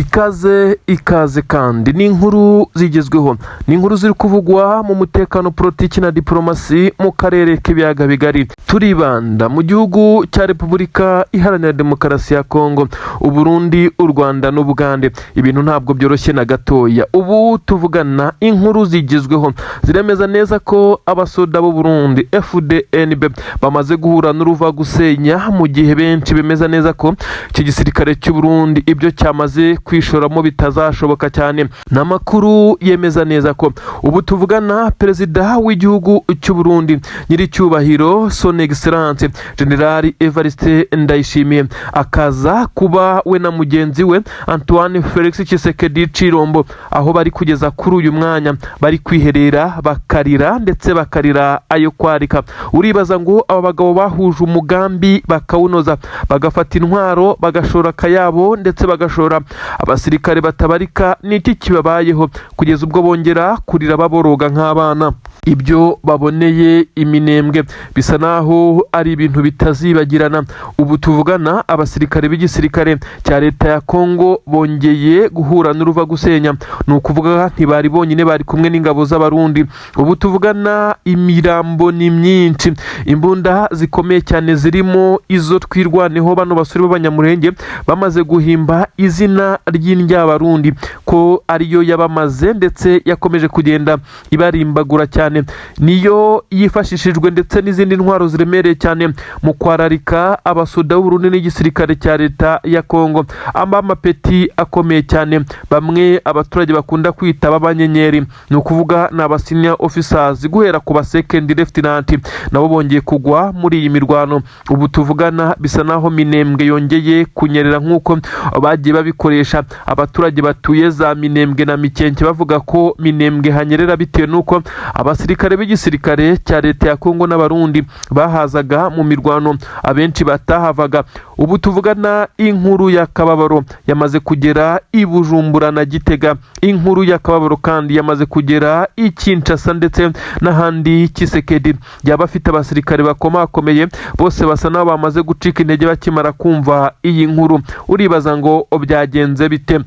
Ikaze, ikaze kandi ni inkuru zigezweho, ni inkuru ziri kuvugwa mu mutekano, politiki na diporomasi mu karere k'ibiyaga bigari. Turibanda mu gihugu cya Repubulika Iharanira Demokarasi ya Kongo, Uburundi, u Rwanda n'Ubugande. Ibintu ntabwo byoroshye na gatoya. Ubu tuvugana, inkuru zigezweho ziremeza neza ko abasoda b'u Burundi FDNB bamaze guhura n'uruva gusenya, mu gihe benshi bemeza neza ko iki gisirikare cy'u Burundi ibyo cyamaze kwishoramo bitazashoboka cyane. Ni amakuru yemeza neza ko ubu tuvugana perezida w'igihugu cy'u Burundi, nyiricyubahiro Son Excellence General Evariste Ndayishimiye, akaza kuba we na mugenzi we Antoine Felix Tshisekedi Chilombo, aho bari kugeza kuri uyu mwanya bari kwiherera bakarira, ndetse bakarira ayo kwarika. Uribaza ngo aba bagabo bahuje umugambi bakawunoza, bagafata intwaro, bagashora akayabo, ndetse bagashora abasirikare batabarika, niki kibabayeho kugeza ubwo bongera kurira baboroga nk'abana? Ibyo baboneye iminembwe bisa naho ari ibintu bitazibagirana. Ubu tuvugana, abasirikare b'igisirikare cya leta ya Kongo bongeye guhura n'uruva gusenya. Ni ukuvuga ntibari bonyine, bari kumwe n'ingabo z'Abarundi. Ubu tuvugana imirambo ni myinshi, imbunda zikomeye cyane zirimo izo Twirwaneho, bano basore b'Abanyamurenge bamaze guhimba izina ry'indyabarundi ko ariyo yabamaze, ndetse yakomeje kugenda ibarimbagura cyane, niyo yifashishijwe, ndetse n'izindi ntwaro ziremereye cyane mu kwararika abasoda b'Uburundi n'igisirikare cya leta ya Kongo. Amapeti akomeye cyane, bamwe abaturage bakunda kwita b'abanyenyeri, ni ukuvuga ni aba senior officers guhera ku ba second lieutenant, nabo bongeye kugwa muri iyi mirwano. Ubu tuvugana bisa naho Minembwe yongeye kunyerera nk'uko bagiye babikoresha. Abaturage batuye za Minembwe na Mikenke bavuga ko Minembwe hanyerera bitewe n'uko abasirikare b'igisirikare cya leta ya Kongo n'Abarundi bahazaga mu mirwano, abenshi batahavaga. Ubu tuvugana inkuru y'akababaro yamaze kugera i Bujumbura na Gitega. Inkuru y'akababaro kandi yamaze kugera i Kinshasa ndetse n'ahandi. Tshisekedi yaba afite abasirikare bakomakomeye, bose basa n'aho bamaze gucika intege bakimara kumva iyi nkuru. Uribaza ngo byagenze bite?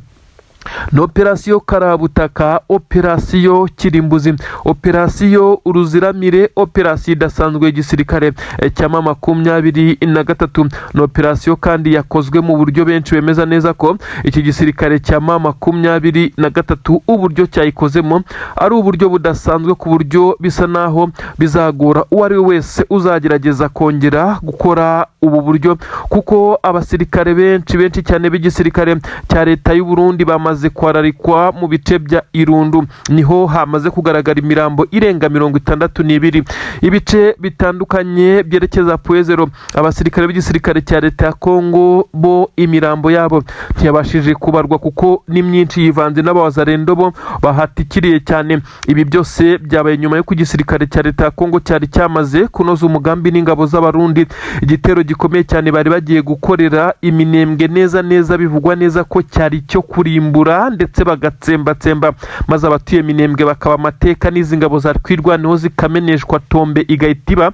Ni operasiyo karabutaka, operasiyo kirimbuzi, operasiyo uruziramire, operasiyo idasanzwe y'igisirikare cya M23. Ni operasiyo kandi yakozwe mu buryo benshi bemeza neza ko iki gisirikare cya M23 uburyo cyayikozemo ari uburyo budasanzwe, ku buryo bisa naho bizagora uwo ari we wese uzagerageza kongera gukora ubu buryo, kuko abasirikare benshi benshi cyane b'igisirikare cya leta y'u Burundi bamaze kwararikwa mu bice bya Irundu. Niho hamaze kugaragara imirambo irenga 62. Ibice bitandukanye byerekeza Pwezero, abasirikare b'igisirikare cya leta ya Kongo bo imirambo yabo ntiyabashije kubarwa kuko ni myinshi, yivanze n'abawazarendo bo bahatikiriye cyane. Ibi byose byabaye nyuma y'uko igisirikare cya leta ya Kongo cyari cyamaze kunoza umugambi n'ingabo z'Abarundi, igitero gikomeye cyane bari bagiye gukorera iminembwe neza neza. Bivugwa neza ko cyari icyo kurimbura ndetse bagatsembatsemba, maze abatuye Minembwe bakaba amateka, n'izi ngabo za Twirwaneho zikameneshwa, tombe igahita iba,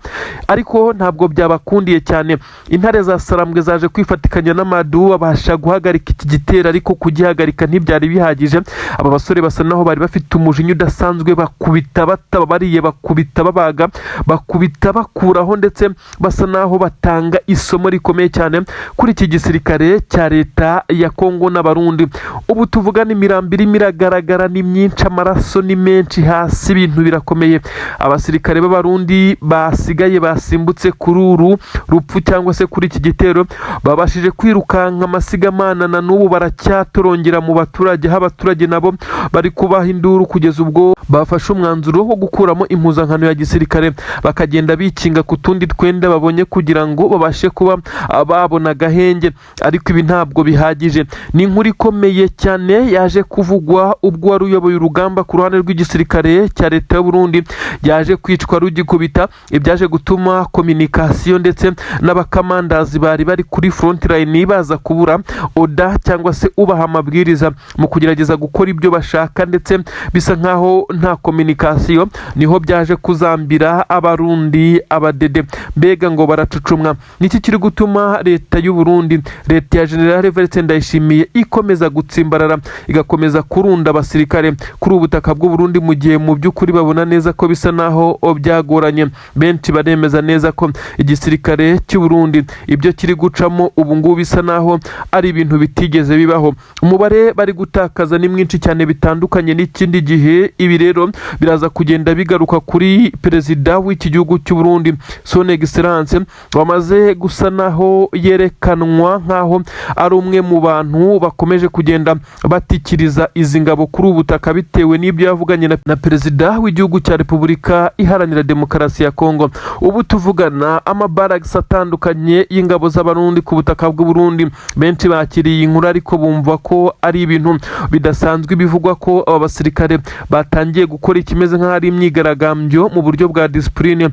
ariko ntabwo byabakundiye cyane. Intare za Sarambwe zaje kwifatikanya n'amadu, babasha guhagarika iki gitero, ariko kugihagarika ntibyari bihagije. Aba basore basa naho bari bafite umujinya udasanzwe, bakubita batababariye, bakubita babaga, bakubita bakuraho, ndetse basa naho batanga isomo rikomeye cyane kuri iki gisirikare cya leta ya Kongo n'Abarundi. Ubu tuvugana imirambo irimo iragaragara ni myinshi, amaraso ni menshi hasi, ibintu birakomeye. Abasirikare b'Abarundi basigaye basimbutse kuri uru rupfu cyangwa se kuri iki gitero babashije kwirukanka amasigamana, na n'ubu baracyatorongera mu baturage, aho abaturage nabo bari kubaha induru, kugeza ubwo bafashe umwanzuro wo gukuramo impuzankano ya gisirikare, bakagenda bikinga ku tundi twenda babonye kugira ngo babashe kuba babona agahenge. Ariko ibi ntabwo bihagije. Ni inkuru ikomeye cyane. cyane yaje kuvugwa ubwo wari uyoboye urugamba ku ruhande rw'igisirikare cya leta y'u Burundi yaje kwicwa rugikubita, ibyaje gutuma communication ndetse n'abakamandazi bari bari kuri front line baza kubura order cyangwa se ubaha amabwiriza mu kugerageza gukora ibyo bashaka, ndetse bisa nkaho nta communication. Niho byaje kuzambira Abarundi, abadede mbega ngo baracucumwa. Niki kiri gutuma leta y'u Burundi, leta ya General Evariste Ndayishimiye, ikomeza gutsimbarara, igakomeza kurunda abasirikare kuri ubu butaka bw'u Burundi, mu gihe mu by'ukuri babona neza ko bisa naho byagoranye? Benshi baremeza neza ko igisirikare cy'u Burundi ibyo kiri gucamo ubu ngubu bisa naho ari ibintu bitigeze bibaho. Umubare bari gutakaza ni mwinshi cyane bitandukanye n'ikindi gihe. Ibi rero biraza kugenda bigaruka kuri perezida w'iki gihugu cy'u Burundi, Son Excellence, wamaze gusa naho yerekanwa nk'aho ari umwe mu bantu bakomeje kugenda batikiriza izi ngabo kuri ubu butaka, bitewe n'ibyo yavuganye na perezida w'igihugu cya Repubulika Iharanira Demokarasi ya Kongo. Ubu tuvugana, amabaragisi atandukanye y'ingabo z'Abarundi ku butaka bw'u Burundi, benshi bakiriye inkuru ariko bumva ko ari ibintu bidasanzwe. Bivugwa ko aba basirikare batangiye gukora ikimeze nk'aho ari imyigaragambyo mu buryo bwa discipline.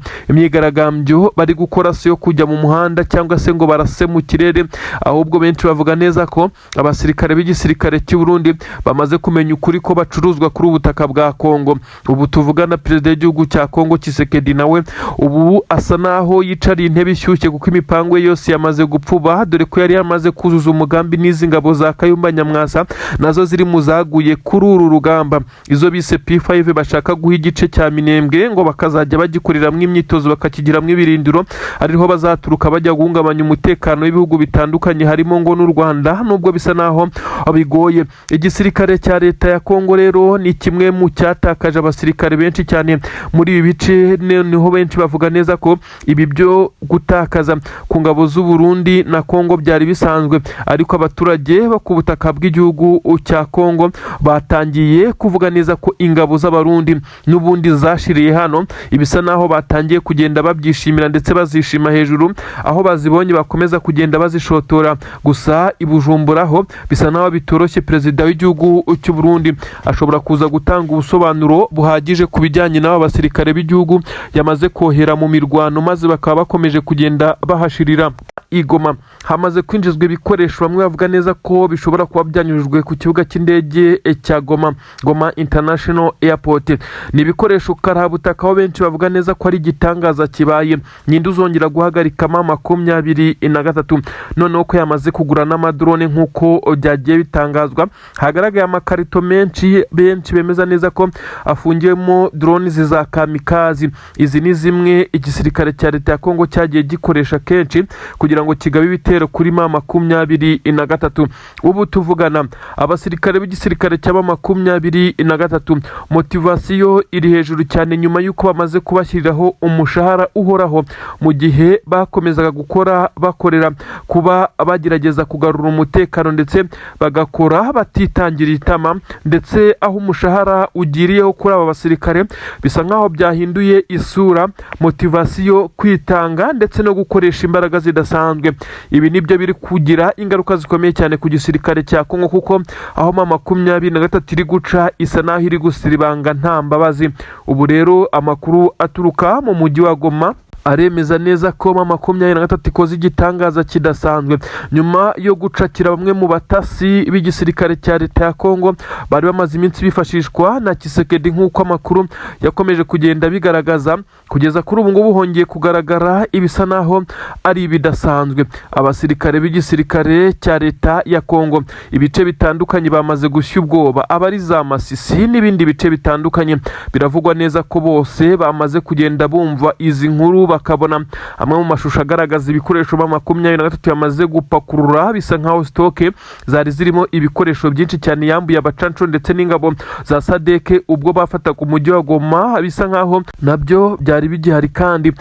Imyigaragambyo bari gukora si yo kujya mu muhanda cyangwa se ngo barase mu kirere, ahubwo benshi bavuga neza ko abasirikare b'igisirikare cy'u Burundi bamaze kumenya ukuri ko bacuruzwa kuri ubu butaka bwa Kongo. Ubu tuvugana, perezida w'igihugu cya Kongo Tshisekedi nawe ubu asa naho yicariye intebe ishyushye, kuko imipango ye yose yamaze gupfuba, dore ko yari yamaze kuzuza umugambi n'izi ngabo za Kayumba Nyamwasa nazo ziri mu zaguye kuri uru rugamba, izo bise P5, bashaka guha igice cya Minembwe ngo bakazajya bagikoreramo imyitozo, bakakigiramo ibirindiro, ariho bazaturuka bajya guhungabanya umutekano w'ibihugu bitandukanye, harimo ngo n'u Rwanda, nubwo bisa naho bigoye. Igisirikare cya leta ya Kongo rero ni kimwe mu cyatakaje abasirikare benshi cyane muri ibi bice. Niho benshi bavuga neza ko ibi byo gutakaza ku ngabo z'u Burundi na Kongo byari bisanzwe, ariko abaturage bo ku butaka bw'igihugu cya Kongo batangiye kuvuga neza ko ingabo z'Abarundi n'ubundi zashiriye hano. Ibisa naho batangiye kugenda babyishimira ndetse bazishima hejuru, aho bazibonye bakomeza kugenda bazishotora. Gusa i Bujumbura ho bisa naho bitoroshye. Perezida w'igihugu cy'u Burundi ashobora kuza gutanga ubusobanuro buhagije ku bijyanye n'aba basirikare b'igihugu yamaze kohera mu mirwano, maze bakaba bakomeje kugenda bahashirira. I Goma hamaze kwinjizwa ibikoresho bamwe bavuga neza ko bishobora kuba byanyujijwe ku kibuga cy'indege cya Goma, Goma International Airport. Ni ibikoresho karahabutaka, aho benshi bavuga neza ko ari igitangaza kibaye. Ninde uzongera guhagarika M23, noneho ko yamaze kugura n'amadrone nk'uko byagiye bitangazwa? Hagaragaye amakarito menshi, benshi bemeza neza ko afungiwemo drone za kamikaze. Izi ni zimwe igisirikare cya leta ya Kongo cyagiye gikoresha kenshi kugira ngo kigabe ibitero kuri M23. Ubu tuvugana, abasirikare b'igisirikare cya M23 motivation iri hejuru cyane, nyuma y'uko bamaze kubashyiriraho umushahara uhoraho mu gihe bakomezaga gukora, bakorera kuba bagerageza kugarura umutekano, ndetse bagakora batitangira itama. Ndetse aho umushahara ugiriyeho kuri aba basirikare, bisa nk'aho byahinduye isura, motivation, kwitanga ndetse no gukoresha imbaraga zidasanzwe. Ibi nibyo biri kugira ingaruka zikomeye cyane ku gisirikare cya Kongo, kuko aho M23 iri guca isa naho iri gusiribanga nta mbabazi. Ubu rero amakuru aturuka mu mujyi wa Goma aremeza neza ko M23 ikoze igitangaza kidasanzwe nyuma yo gucakira bamwe mu batasi b'igisirikare cya leta ya Kongo bari bamaze iminsi bifashishwa na Tshisekedi, nk'uko amakuru yakomeje kugenda bigaragaza. Kugeza kuri ubu ngubu hongeye kugaragara ibisa naho ari ibidasanzwe. Abasirikare b'igisirikare cya leta ya Kongo ibice bitandukanye bamaze gushya ubwoba, abari za Masisi n'ibindi bice bitandukanye. Biravugwa neza ko bose bamaze kugenda bumva izi nkuru, bakabona amwe mu mashusho agaragaza ibikoresho M23 yamaze gupakurura, bisa nkaho stock zari zirimo ibikoresho byinshi cyane yambuye abacanco ndetse n'ingabo za SADC ubwo bafataga umujyi wa Goma, bisa nkaho nabyo byari bigihari kandi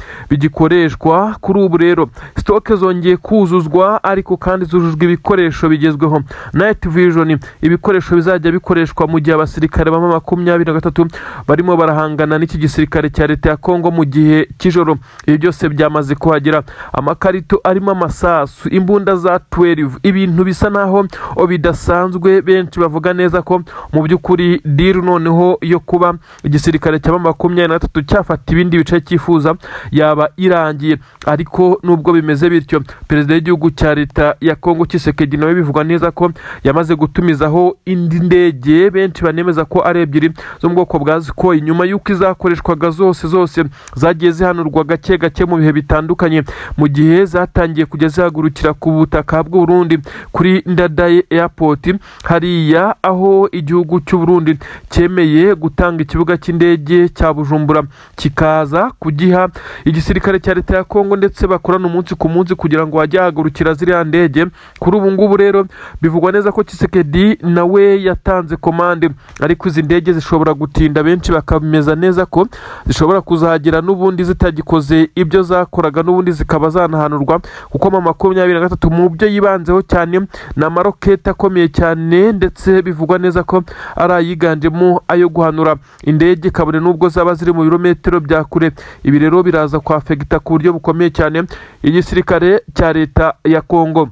bigikoreshwa. Kuri ubu rero stock zongeye kuzuzwa, ariko kandi zujujwe ibikoresho bigezweho, night vision, ibikoresho bizajya bikoreshwa mu gihe abasirikare ba M23 barimo barahangana n'iki gisirikare cya leta ya Kongo mu gihe cy'ijoro. Ibi byose byamaze kuhagera, amakarito arimo amasasu, imbunda za 12, ibintu bisa naho bidasanzwe. Benshi bavuga neza ko mu by'ukuri deal noneho yo kuba igisirikare cya 23 cyafata ibindi bice cyifuza yaba irangiye. Ariko nubwo bimeze bityo, perezida w'igihugu cya leta ya Kongo Tshisekedi nawe bivugwa neza ko yamaze gutumizaho indi ndege, benshi banemeza ko ari ebyiri zo mu bwoko bwa Sukhoi, nyuma y'uko izakoreshwaga zose zose zagiye zihanurwa gake gake mu bihe bitandukanye, mu gihe zatangiye kujya zihagurukira ku butaka bw'u Burundi kuri Ndadaye Airport, hariya aho igihugu cy'u Burundi cyemeye gutanga ikibuga cy'indege cya Bujumbura kikaza kugiha igisirikare cya leta ya Kongo, ndetse bakorana umunsi ku munsi kugira ngo hajye hahagurukira ziriya ndege. Kuri ubu ngubu rero bivugwa neza ko Tshisekedi nawe yatanze komande, ariko izi ndege zishobora gutinda. Benshi bakameza neza ko zishobora kuzagera n'ubundi zitagikoze ibyo zakoraga, n'ubundi zikaba zanahanurwa, kuko M23 mu byo yibanzeho cyane ni amaroketi akomeye cyane, ndetse bivugwa neza ko ari ayiganjemo ayo guhanura indege kabone n'ubwo zaba ziri mu birometero bya kure. Ibi rero biraza kwafekita ku buryo bukomeye cyane igisirikare cya leta ya Kongo.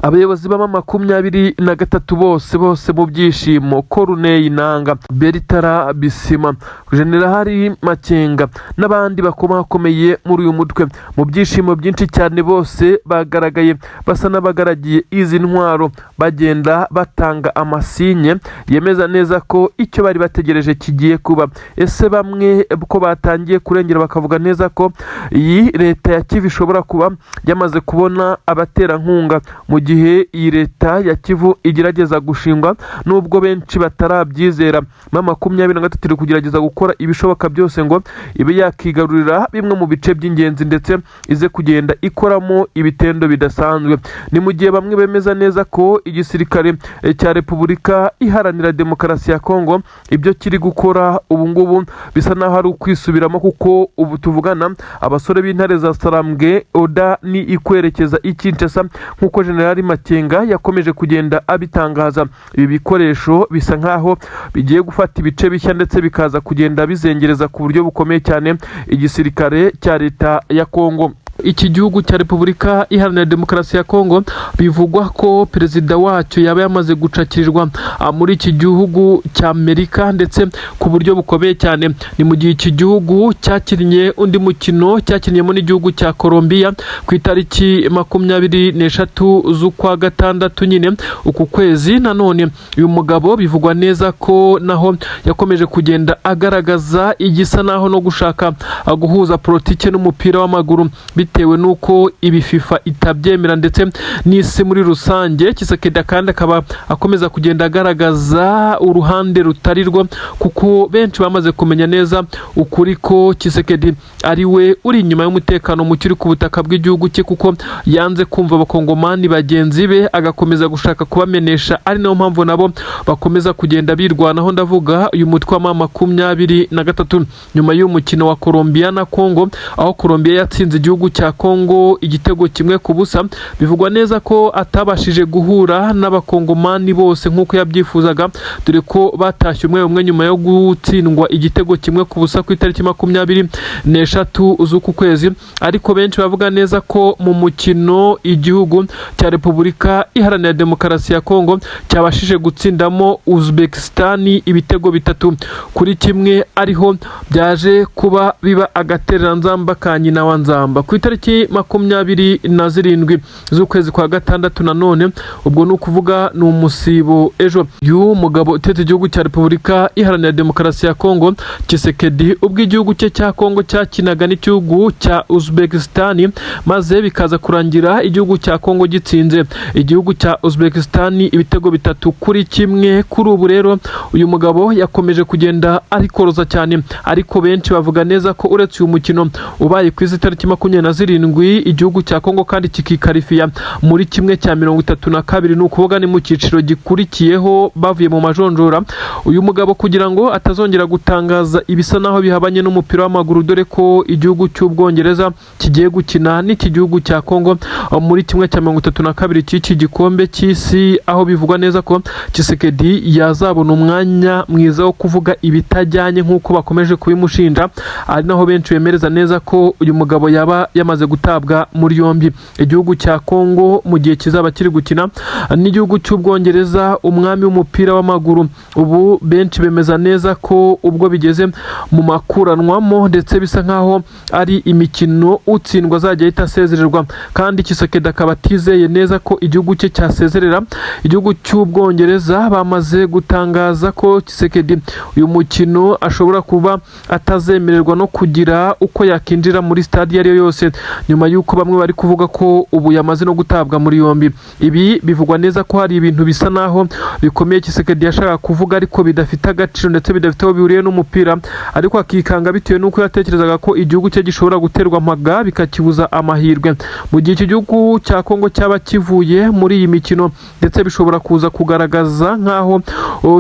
Abayobozi b'ama 23 bose bose mu byishimo, Corneille Nanga, Bertrand Bisimwa, Generali Makenga n'abandi bakomakomeye muri uyu mutwe, mu byishimo byinshi cyane, bose bagaragaye basa n'abagaragiye izi ntwaro, bagenda batanga amasinye yemeza neza ko icyo bari bategereje kigiye kuba. Ese bamwe ko batangiye kurengera bakavuga neza ko iyi leta ya Kivu ishobora kuba yamaze kubona abaterankunga, mu gihe iyi leta ya Kivu igerageza gushingwa, nubwo benshi batarabyizera, M23 iri kugerageza gukora ibishoboka byose ngo ibe yakigarurira bimwe mu bice by'ingenzi, ndetse ize kugenda ikoramo ibitendo bidasanzwe. Ni mu gihe bamwe bemeza neza ko igisirikare cya Repubulika Iharanira Demokarasi ya Kongo ibyo kiri gukora ubu ngubu bisa naho ari ukwisubiramo, kuko ubu tuvugana abasore b'intare za Sarambwe order ni ikwerekeza i Kinshasa, nk'uko Generali Makenga yakomeje kugenda abitangaza. Ibi bikoresho bisa nkaho bigiye gufata ibice bishya, ndetse bikaza kugenda bizengereza ku buryo bukomeye cyane igisirikare cya leta ya Kongo. Iki gihugu cya Repubulika Iharanira Demokarasi ya Kongo bivugwa ko perezida wacyo yaba yamaze gucakirirwa muri iki gihugu cya Amerika, ndetse ku buryo bukomeye cyane. Ni mu gihe iki gihugu cyakinnye undi mukino, cyakinnyemo n'igihugu cya Colombia ku itariki 23 z'ukwa gatandatu nyine uku kwezi. Nanone uyu mugabo bivugwa neza ko naho yakomeje kugenda agaragaza igisa naho no gushaka guhuza politike n'umupira w'amaguru, bitewe n'uko ibi FIFA itabyemera ndetse n'isi muri rusange. Tshisekedi kandi akaba akomeza kugenda agaragaza uruhande rutari rwo, kuko benshi bamaze kumenya neza ukuri ko Tshisekedi ari we uri inyuma y'umutekano muke uri ku butaka bw'igihugu cye, kuko yanze kumva abakongomani bagenzi be, agakomeza gushaka kubamenesha, ari nayo mpamvu nabo bakomeza kugenda birwanaho. Ndavuga uyu mutwe wa 23. Nyuma y'uyu mukino wa Colombia na Congo, aho Colombia yatsinze igihugu cya Congo igitego 1-0, bivugwa neza ko atabashije guhura n'abakongomani bose nk'uko yabyifuzaga, dore ko batashye umwe umwe nyuma yo gutsindwa igitego 1-0 ku itariki 23 z'uku kwezi. Ariko benshi bavuga neza ko mu mukino igihugu cya Repubulika Iharanira Demokarasi ya Kongo cyabashije gutsindamo Uzbekistan ibitego 3-1, ariho byaje kuba biba agatereranzamba ka nyina wa nzamba. Ku itariki 27 z'ukwezi kwa gatandatu nanone, ubwo ni ukuvuga ni umusibo ejo, uyu mugabo utetse igihugu cya Repubulika Iharanira Demokarasi ya Kongo Tshisekedi, ubwo igihugu cye cya Kongo cyakinaga n'igihugu cya Uzbekistan, maze bikaza kurangira igihugu cya Kongo gitsinze igihugu cya Uzbekistan ibitego 3-1. Kuri ubu rero uyu mugabo yakomeje kugenda arikoroza cyane, ariko benshi bavuga neza ko uretse uyu mukino ubaye ku izi tariki makumyabiri na 77, igihugu cya Kongo kandi kikikarifiya muri 1/32, ni ukuvuga ni mu cyiciro gikurikiyeho bavuye mu majonjora. Uyu mugabo kugira ngo atazongera gutangaza ibisa naho bihabanye n'umupira w'amaguru, dore ko igihugu cy'Ubwongereza kigiye gukina n'iki gihugu cya Kongo muri 1/32 cy'iki gikombe cy'isi, aho bivugwa neza ko Tshisekedi yazabona umwanya mwiza wo kuvuga ibitajyanye nk'uko bakomeje kubimushinja, ari naho benshi bemereza neza ko uyu mugabo yaba yamaze gutabwa muri yombi. Igihugu cya Kongo mu gihe kizaba kiri gukina n'igihugu cy'Ubwongereza, umwami w'umupira w'amaguru, ubu benshi bemeza neza ko ubwo bigeze mu makuranwamo ndetse bisa nkaho ari imikino utsindwa azajya ahita asezererwa, kandi Tshisekedi akaba atizeye neza ko igihugu cye cyasezerera igihugu cy'Ubwongereza. Bamaze gutangaza ko Tshisekedi uyu mukino ashobora kuba atazemererwa no kugira uko yakinjira muri stade iyo ari yo yose, nyuma y'uko bamwe bari kuvuga ko ubu yamaze no gutabwa muri yombi. Ibi bivugwa neza ko hari ibintu bisa naho bikomeye Tshisekedi yashakaga kuvuga ariko bidafite agaciro ndetse bidafite aho bihuriye n'umupira, ariko akikanga bitewe n'uko yatekerezaga ko igihugu cye gishobora guterwa mpaga bikakibuza amahirwe mu gihe icyo gihugu cya Kongo cyaba kivuye muri iyi mikino, ndetse bishobora kuza kugaragaza nk'aho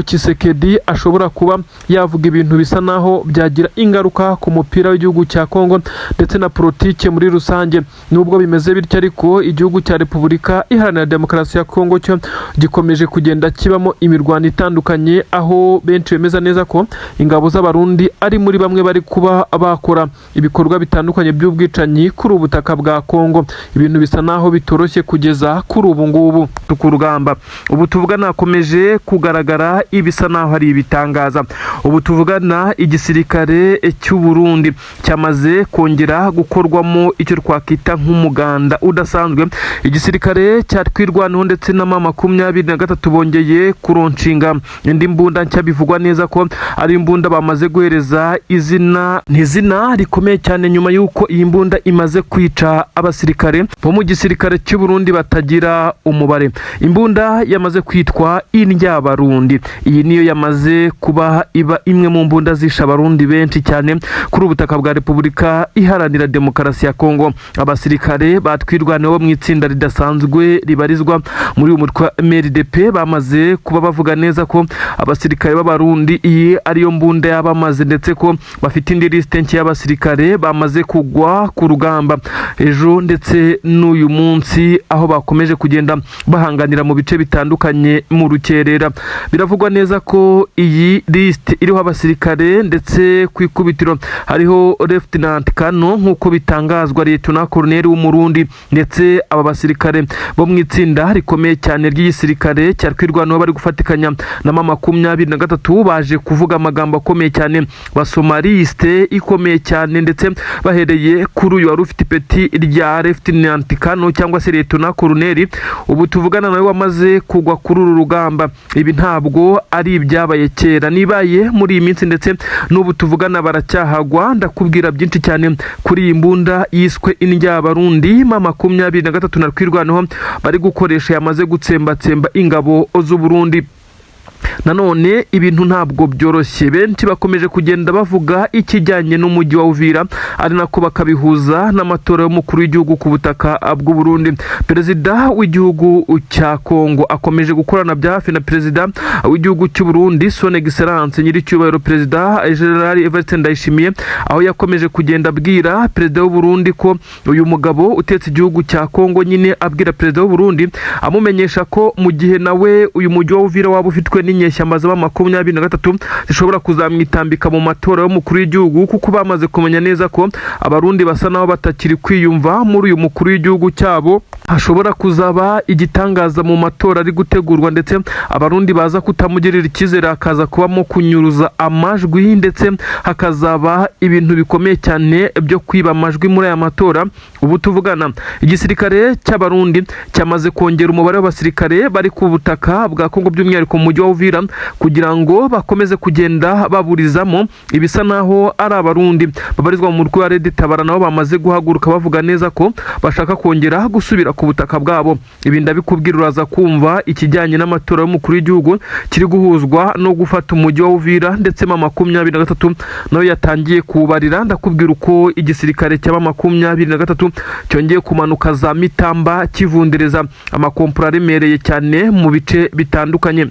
Tshisekedi ashobora kuba yavuga ibintu bisa naho byagira ingaruka ku mupira w'igihugu cya Kongo ndetse na politike muri rusange. Nubwo bimeze bityo ariko, igihugu cya Repubulika Iharanira Demokarasi ya Kongo cyo gikomeje kugenda kibamo imirwano itandukanye, aho benshi bemeza neza ko ingabo z'Abarundi ari muri bamwe bari kuba bakora ibikorwa bitandukanye by'ubwicanyi kuri ubu butaka bwa Kongo. Ibintu bisa naho bitoroshye kugeza kuri ubu ngubu ku rugamba. Ubu tuvugana hakomeje kugaragara ibisa naho ari ibitangaza. Ubu tuvugana igisirikare cy'u Burundi cyamaze kongera gukorwamo icyo twakwita nk'umuganda udasanzwe. Igisirikare cya Twirwaneho ndetse na M23 bongeye kuronshinga indi mbunda nshya, bivugwa neza ko ari imbunda bamaze guhereza izina, ni izina rikomeye cyane, nyuma y'uko iyi mbunda imaze kwica abasirikare bo mu gisirikare cy'u Burundi batagira umubare. Imbunda yamaze kwitwa Indyabarundi. Iyi niyo yamaze kuba iba imwe mu mbunda zishe Abarundi benshi cyane kuri ubutaka bwa Repubulika Iharanira Demokarasi ya Kongo. Abasirikare batwirwaneho mu itsinda ridasanzwe ribarizwa muri uyu mutwe wa MRDP bamaze kuba bavuga neza ko abasirikare b'Abarundi iyi ariyo mbunda yabamaze, ndetse ko bafite indi lisite nshya y'abasirikare bamaze kugwa ku rugamba ejo ndetse n'uyu munsi, aho bakomeje kugenda bahanganira mu bice bitandukanye mu rukerera. Biravugwa neza ko iyi lisite iriho abasirikare, ndetse ku ikubitiro hariho Lieutenant Kano, nk'uko bitangazwa Lieutenant Colonel w'Umurundi, ndetse aba basirikare bo mu itsinda rikomeye cyane ry'igisirikare cya Twirwaneho bari gufatikanya na M23 baje kuvuga amagambo akomeye cyane, basoma lisite ikomeye cyane, ndetse bahereye kuri uyu wari ufite ipeti rya Lieutenant Kano cyangwa se Lieutenant Colonel, ubu tuvugana nawe wamaze kugwa kuri uru rugamba. Ibi ntabwo ari ibyabaye kera, nibaye muri iyi minsi, ndetse n'ubu tuvugana baracyahagwa. Ndakubwira byinshi cyane kuri iyi mbunda yiswe Indyabarundi M23 na Twirwaneho bari gukoresha, yamaze gutsembatsemba ingabo z'u Burundi. Nanone ibintu ntabwo byoroshye, benshi bakomeje kugenda bavuga ikijyanye n'umujyi wa Uvira, ari nako bakabihuza n'amatora y'umukuru w'igihugu ku butaka bw'u Burundi. Perezida w'igihugu cya Kongo akomeje gukorana bya hafi na perezida w'igihugu cy'u Burundi, Son Excellence nyiricyubahiro Perezida General Evariste Ndayishimiye, aho yakomeje kugenda abwira perezida w'u Burundi ko uyu mugabo utetse igihugu cya Kongo nyine, abwira perezida w'u Burundi amumenyesha ko mu gihe nawe uyu mujyi wa Uvira waba ufitwe n'inyeshyamba z'aba 23 zishobora kuzamwitambika mu matora y'umukuru w'igihugu, kuko bamaze kumenya neza ko Abarundi basa naho batakiri kwiyumva muri uyu mukuru w'igihugu cyabo. Hashobora kuzaba igitangaza mu matora ari gutegurwa, ndetse Abarundi baza kutamugirira icyizere, hakaza kubamo kunyuruza amajwi, ndetse hakazaba ibintu bikomeye cyane byo kwiba amajwi muri aya matora. Ubu tuvugana igisirikare cy'Abarundi cyamaze kongera umubare w'abasirikare bari ku butaka bwa Kongo, by'umwihariko mu mujyi wa Uvira. Uvira kugira ngo bakomeze kugenda baburizamo ibisa naho ari Abarundi babarizwa mu mutwe wa Red Tabara, nabo bamaze guhaguruka bavuga neza ko bashaka kongera gusubira ku butaka bwabo. Ibi ndabikubwira, uraza kumva ikijyanye n'amatora y'umukuru w'igihugu kiri guhuzwa no gufata umujyi wa Uvira, ndetse M23 nayo yatangiye kubarira. Ndakubwira uko igisirikare cya M23 cyongeye kumanuka za Mitamba kivundereza amakompura aremereye cyane mu bice bitandukanye.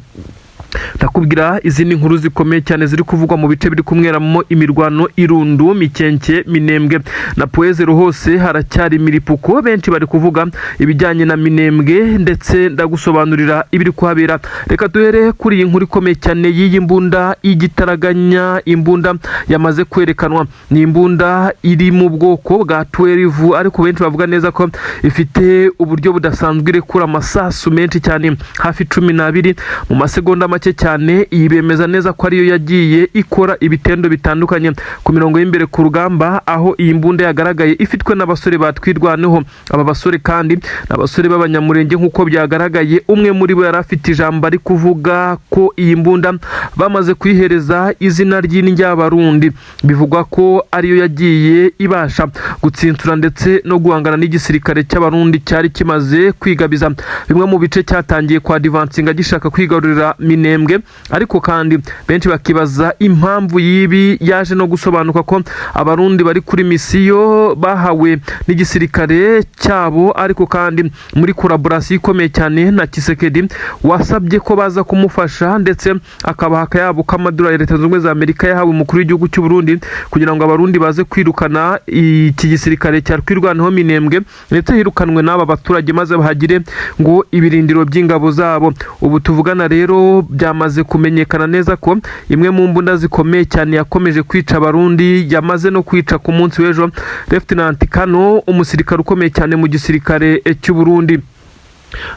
Ndakubwira izindi nkuru zikomeye cyane ziri kuvugwa mu bice biri kumweramo imirwano: Irundu, Mikenke, Minembwe na Pwezero, hose haracyari imiripuko. Benshi bari kuvuga ibijyanye na Minembwe, ndetse ndagusobanurira ibiri kuhabera. Reka duhere kuri iyi nkuru ikomeye cyane y'iyi mbunda y'igitaraganya. Imbunda yamaze kwerekanwa ni imbunda iri mu bwoko bwa 12, ariko benshi bavuga neza ko ifite uburyo budasanzwe, irekura amasasu menshi cyane, hafi 12 mu masegonda make cyane. Iyi bemeza neza ko ariyo yagiye ikora ibitendo bitandukanye ku mirongo y'imbere ku rugamba, aho iyi mbunda yagaragaye ifitwe n'abasore batwirwaneho. Aba basore kandi ni abasore b'Abanyamurenge nk'uko byagaragaye. Umwe muri bo yari afite ijambo ari kuvuga ko iyi mbunda bamaze kuyihereza izina ry'Indyabarundi. Bivugwa ko ariyo yagiye ibasha gutsinsura ndetse no guhangana n'igisirikare cy'Abarundi cyari kimaze kwigabiza bimwe mu bice, cyatangiye kwa advancinga gishaka kwigarurira Minembwe. Ariko kandi benshi bakibaza impamvu y'ibi. Yaje no gusobanuka ko Abarundi bari kuri misiyo bahawe n'igisirikare cyabo, ariko kandi muri collaboration ikomeye cyane na Tshisekedi, wasabye ko baza kumufasha, ndetse akabaha akayabo k'amadolari Leta Zunze Ubumwe za Amerika yahawe umukuru w'igihugu cy'u Burundi kugira ngo Abarundi baze kwirukana iki gisirikare cya Twirwaneho Minembwe, ndetse hirukanwe n'aba baturage, maze bahagire ngo ibirindiro by'ingabo zabo. Ubu tuvugana rero byamaze kumenyekana neza ko imwe mu mbunda zikomeye cyane yakomeje kwica Abarundi, yamaze no kwica ku munsi w'ejo Lieutenant Kano, umusirikare ukomeye cyane mu gisirikare cy'u Burundi.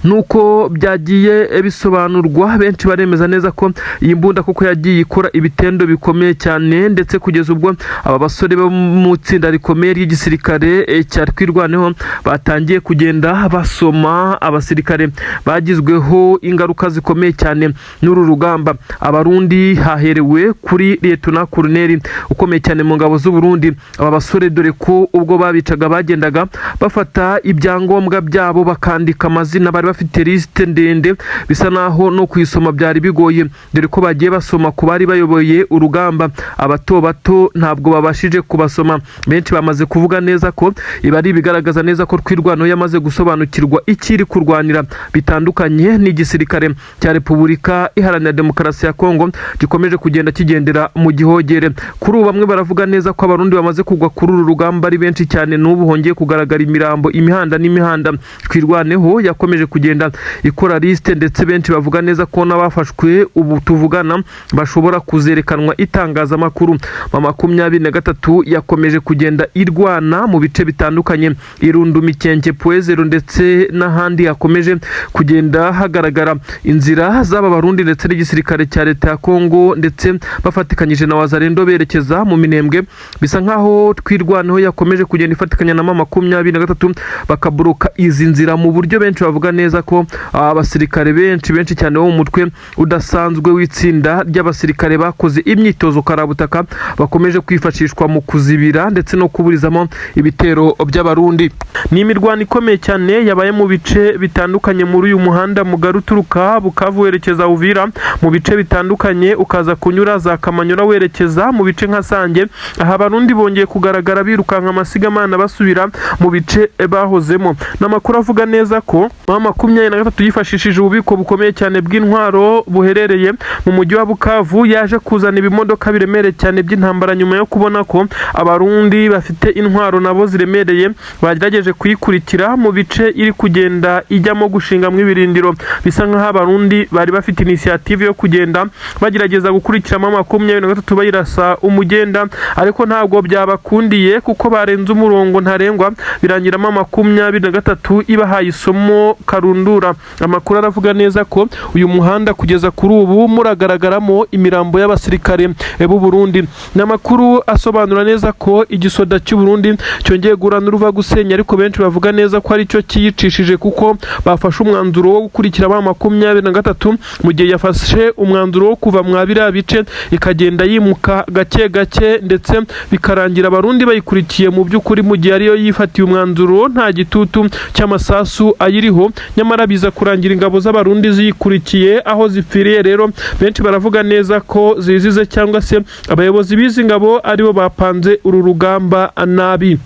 Nuko byagiye bisobanurwa, benshi baremeza neza ko iyi mbunda koko yagiye ikora ibitendo bikomeye cyane, ndetse kugeza ubwo aba basore bo mu itsinda rikomeye ry'igisirikare cya Twirwaneho batangiye kugenda basoma abasirikare bagizweho ingaruka zikomeye cyane n'uru rugamba. Abarundi haherewe kuri Lieutenant Colonel ukomeye cyane mu ngabo z'u Burundi. Aba basore, dore ko ubwo babicaga bagendaga bafata ibyangombwa byabo, bakandika amazina, bari bafite lisite ndende, bisa naho no kuyisoma byari bigoye, dore ko bagiye basoma ku bari bayoboye urugamba. Abato bato ntabwo babashije kubasoma. Benshi bamaze kuvuga neza ko ibi ari ibigaragaza neza ko Twirwaneho yamaze gusobanukirwa icyo iri kurwanira, bitandukanye n'igisirikare cya Repubulika Iharanira Demokarasi ya Kongo gikomeje kugenda kigendera mu gihogere. Kuri ubu bamwe baravuga neza ko Abarundi bamaze kugwa kuri uru rugamba ari benshi cyane. N'ubu hongeye kugaragara imirambo imihanda n'imihanda. Twirwaneho yakomeje kugenda ikora lisite, ndetse benshi bavuga neza ko n'abafashwe ubu tuvugana bashobora kuzerekanwa itangazamakuru. M23 yakomeje kugenda irwana mu bice bitandukanye: Irundu, Mikenke, Pwezero ndetse n'ahandi hakomeje kugenda hagaragara inzira z'aba Barundi ndetse n'igisirikare cya leta ya Kongo, ndetse bafatikanyije na Wazalendo berekeza mu Minembwe. Bisa nkaho Twirwaneho yakomeje kugenda ifatikanya na M23, bakaburuka izi nzira mu buryo benshi bavuga neza ko abasirikare benshi benshi cyane bo mu mutwe udasanzwe w'itsinda ry'abasirikare bakoze imyitozo karabutaka bakomeje kwifashishwa mu kuzibira ndetse no kuburizamo ibitero by'Abarundi. Ni imirwano ikomeye cyane yabaye mu bice bitandukanye muri uyu muhanda mugari uturuka Bukavu werekeza Uvira, mu bice bitandukanye, ukaza kunyura za Kamanyura werekeza mu bice nka Sange. Aha Abarundi bongeye kugaragara birukanka amasigamana basubira mu bice bahozemo. N'amakuru avuga neza ko M23 yifashishije ububiko bukomeye cyane bw'intwaro buherereye mu mujyi wa Bukavu, yaje kuzana ibimodoka biremereye cyane by'intambara nyuma yo kubona ko Abarundi bafite intwaro nabo ziremereye, bagerageje kuyikurikira mu bice iri kugenda ijyamo gushingamo ibirindiro. Bisa nk'aho Abarundi bari bafite initiative yo kugenda bagerageza gukurikiramo M23 bayirasa umugenda, ariko ntabwo byabakundiye kuko barenze umurongo ntarengwa, birangiramo M23 ibahaye isomo. werekezamo Karundura. Amakuru aravuga neza ko uyu muhanda kugeza kuri ubu muragaragaramo imirambo y'abasirikare b'u Burundi. Ni amakuru asobanura neza ko igisoda cy'u Burundi cyongeye guhura n'uruva gusenya, ariko benshi bavuga neza ko aricyo kiyicishije, kuko bafashe umwanzuro wo gukurikira ba 23 mu gihe yafashe umwanzuro wo kuva mwa biriya bice, ikagenda yimuka gake gake, ndetse bikarangira Abarundi bayikurikiye mu by'ukuri, mu gihe ariyo yifatiye umwanzuro nta gitutu cy'amasasu ayiriho. Nyamara biza kurangira ingabo z'Abarundi ziyikurikiye aho zipfiriye. Rero benshi baravuga neza ko zizize, cyangwa se abayobozi b'izi ngabo aribo bapanze uru rugamba nabi.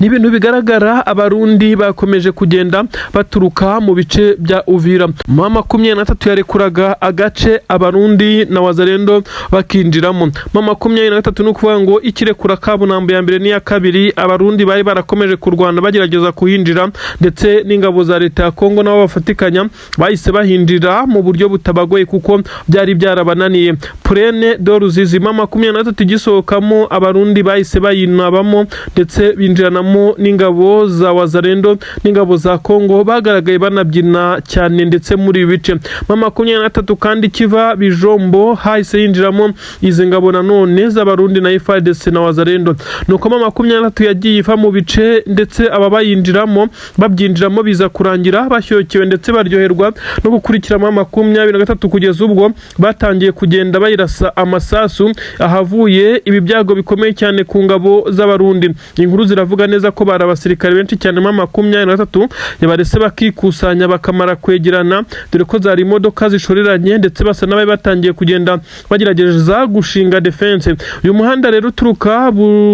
Ni ibintu bigaragara, Abarundi bakomeje kugenda baturuka mu bice bya Uvira. Ma 23 yarekuraga agace, Abarundi na Wazalendo bakinjiramo. Ma 23 ni ukuvuga ngo ikirekura Kabunambo ya mbere n'iya kabiri, Abarundi bari barakomeje kurwana bagerageza kuhinjira, ndetse n'ingabo za leta ya Kongo nabo bafatikanya bahise bahinjira mu buryo butabagoye, kuko byari byarabananiye. Plaine de Ruzizi, ma 23 igisohokamo, Abarundi bahise bayinabamo, ndetse binjiranamo n'ingabo za Wazalendo n'ingabo za Kongo, bagaragaye banabyina cyane. Ndetse muri ibi bice, ma 23 kandi kiva Bijombo, hahise yinjiramo izi ngabo nanone z'Abarundi na FARDC na Wazalendo. Nuko ma 23 yagiye iva mu bice, ndetse aba bayinjiramo babyinjiramo, biza kurangira bashyokewe ndetse baryoherwa no gukurikira ma 23, kugeza ubwo batangiye kugenda bayirasa amasasu, ahavuye ibi byago bikomeye cyane ku ngabo z'Abarundi. Inkuru ziravuga neza ko bari abasirikare benshi cyane ma 23 yabarese bakikusanya, bakamara kwegerana, dore ko zari imodoka zishoreranye, ndetse basa n'abari batangiye kugenda bagerageza gushinga defense. Uyu muhanda rero uturuka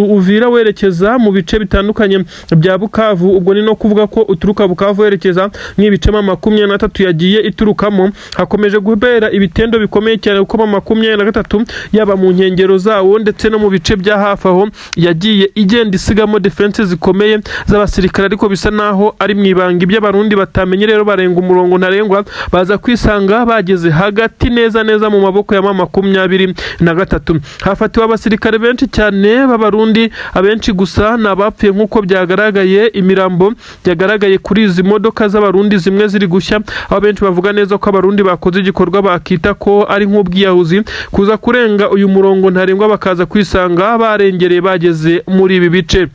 Uvira werekeza mu bice bitandukanye bya Bukavu, ubwo ni no kuvuga ko uturuka Bukavu werekeza nk'ibice ma 23 yagiye iturukamo, hakomeje kubera ibitendo bikomeye cyane, kuko ma 23 yaba mu nkengero zawo ndetse no mu bice bya hafi aho yagiye igenda isigamo defense zikomeye z'abasirikare, ariko bisa naho ari mu ibanga, ibyo Abarundi batamenye. Rero barenga umurongo ntarengwa, baza kwisanga bageze hagati neza neza mu maboko ya ma 23. Hafatiwe abasirikare benshi cyane b'Abarundi, abenshi gusa ni abapfuye, nk'uko byagaragaye imirambo yagaragaye kuri izi modoka z'Abarundi, zimwe ziri gushya, aho benshi bavuga neza ko Abarundi bakoze igikorwa bakita ko ari nk'ubwiyahuzi, kuza kurenga uyu murongo ntarengwa, bakaza kwisanga barengereye bageze muri ibi bice.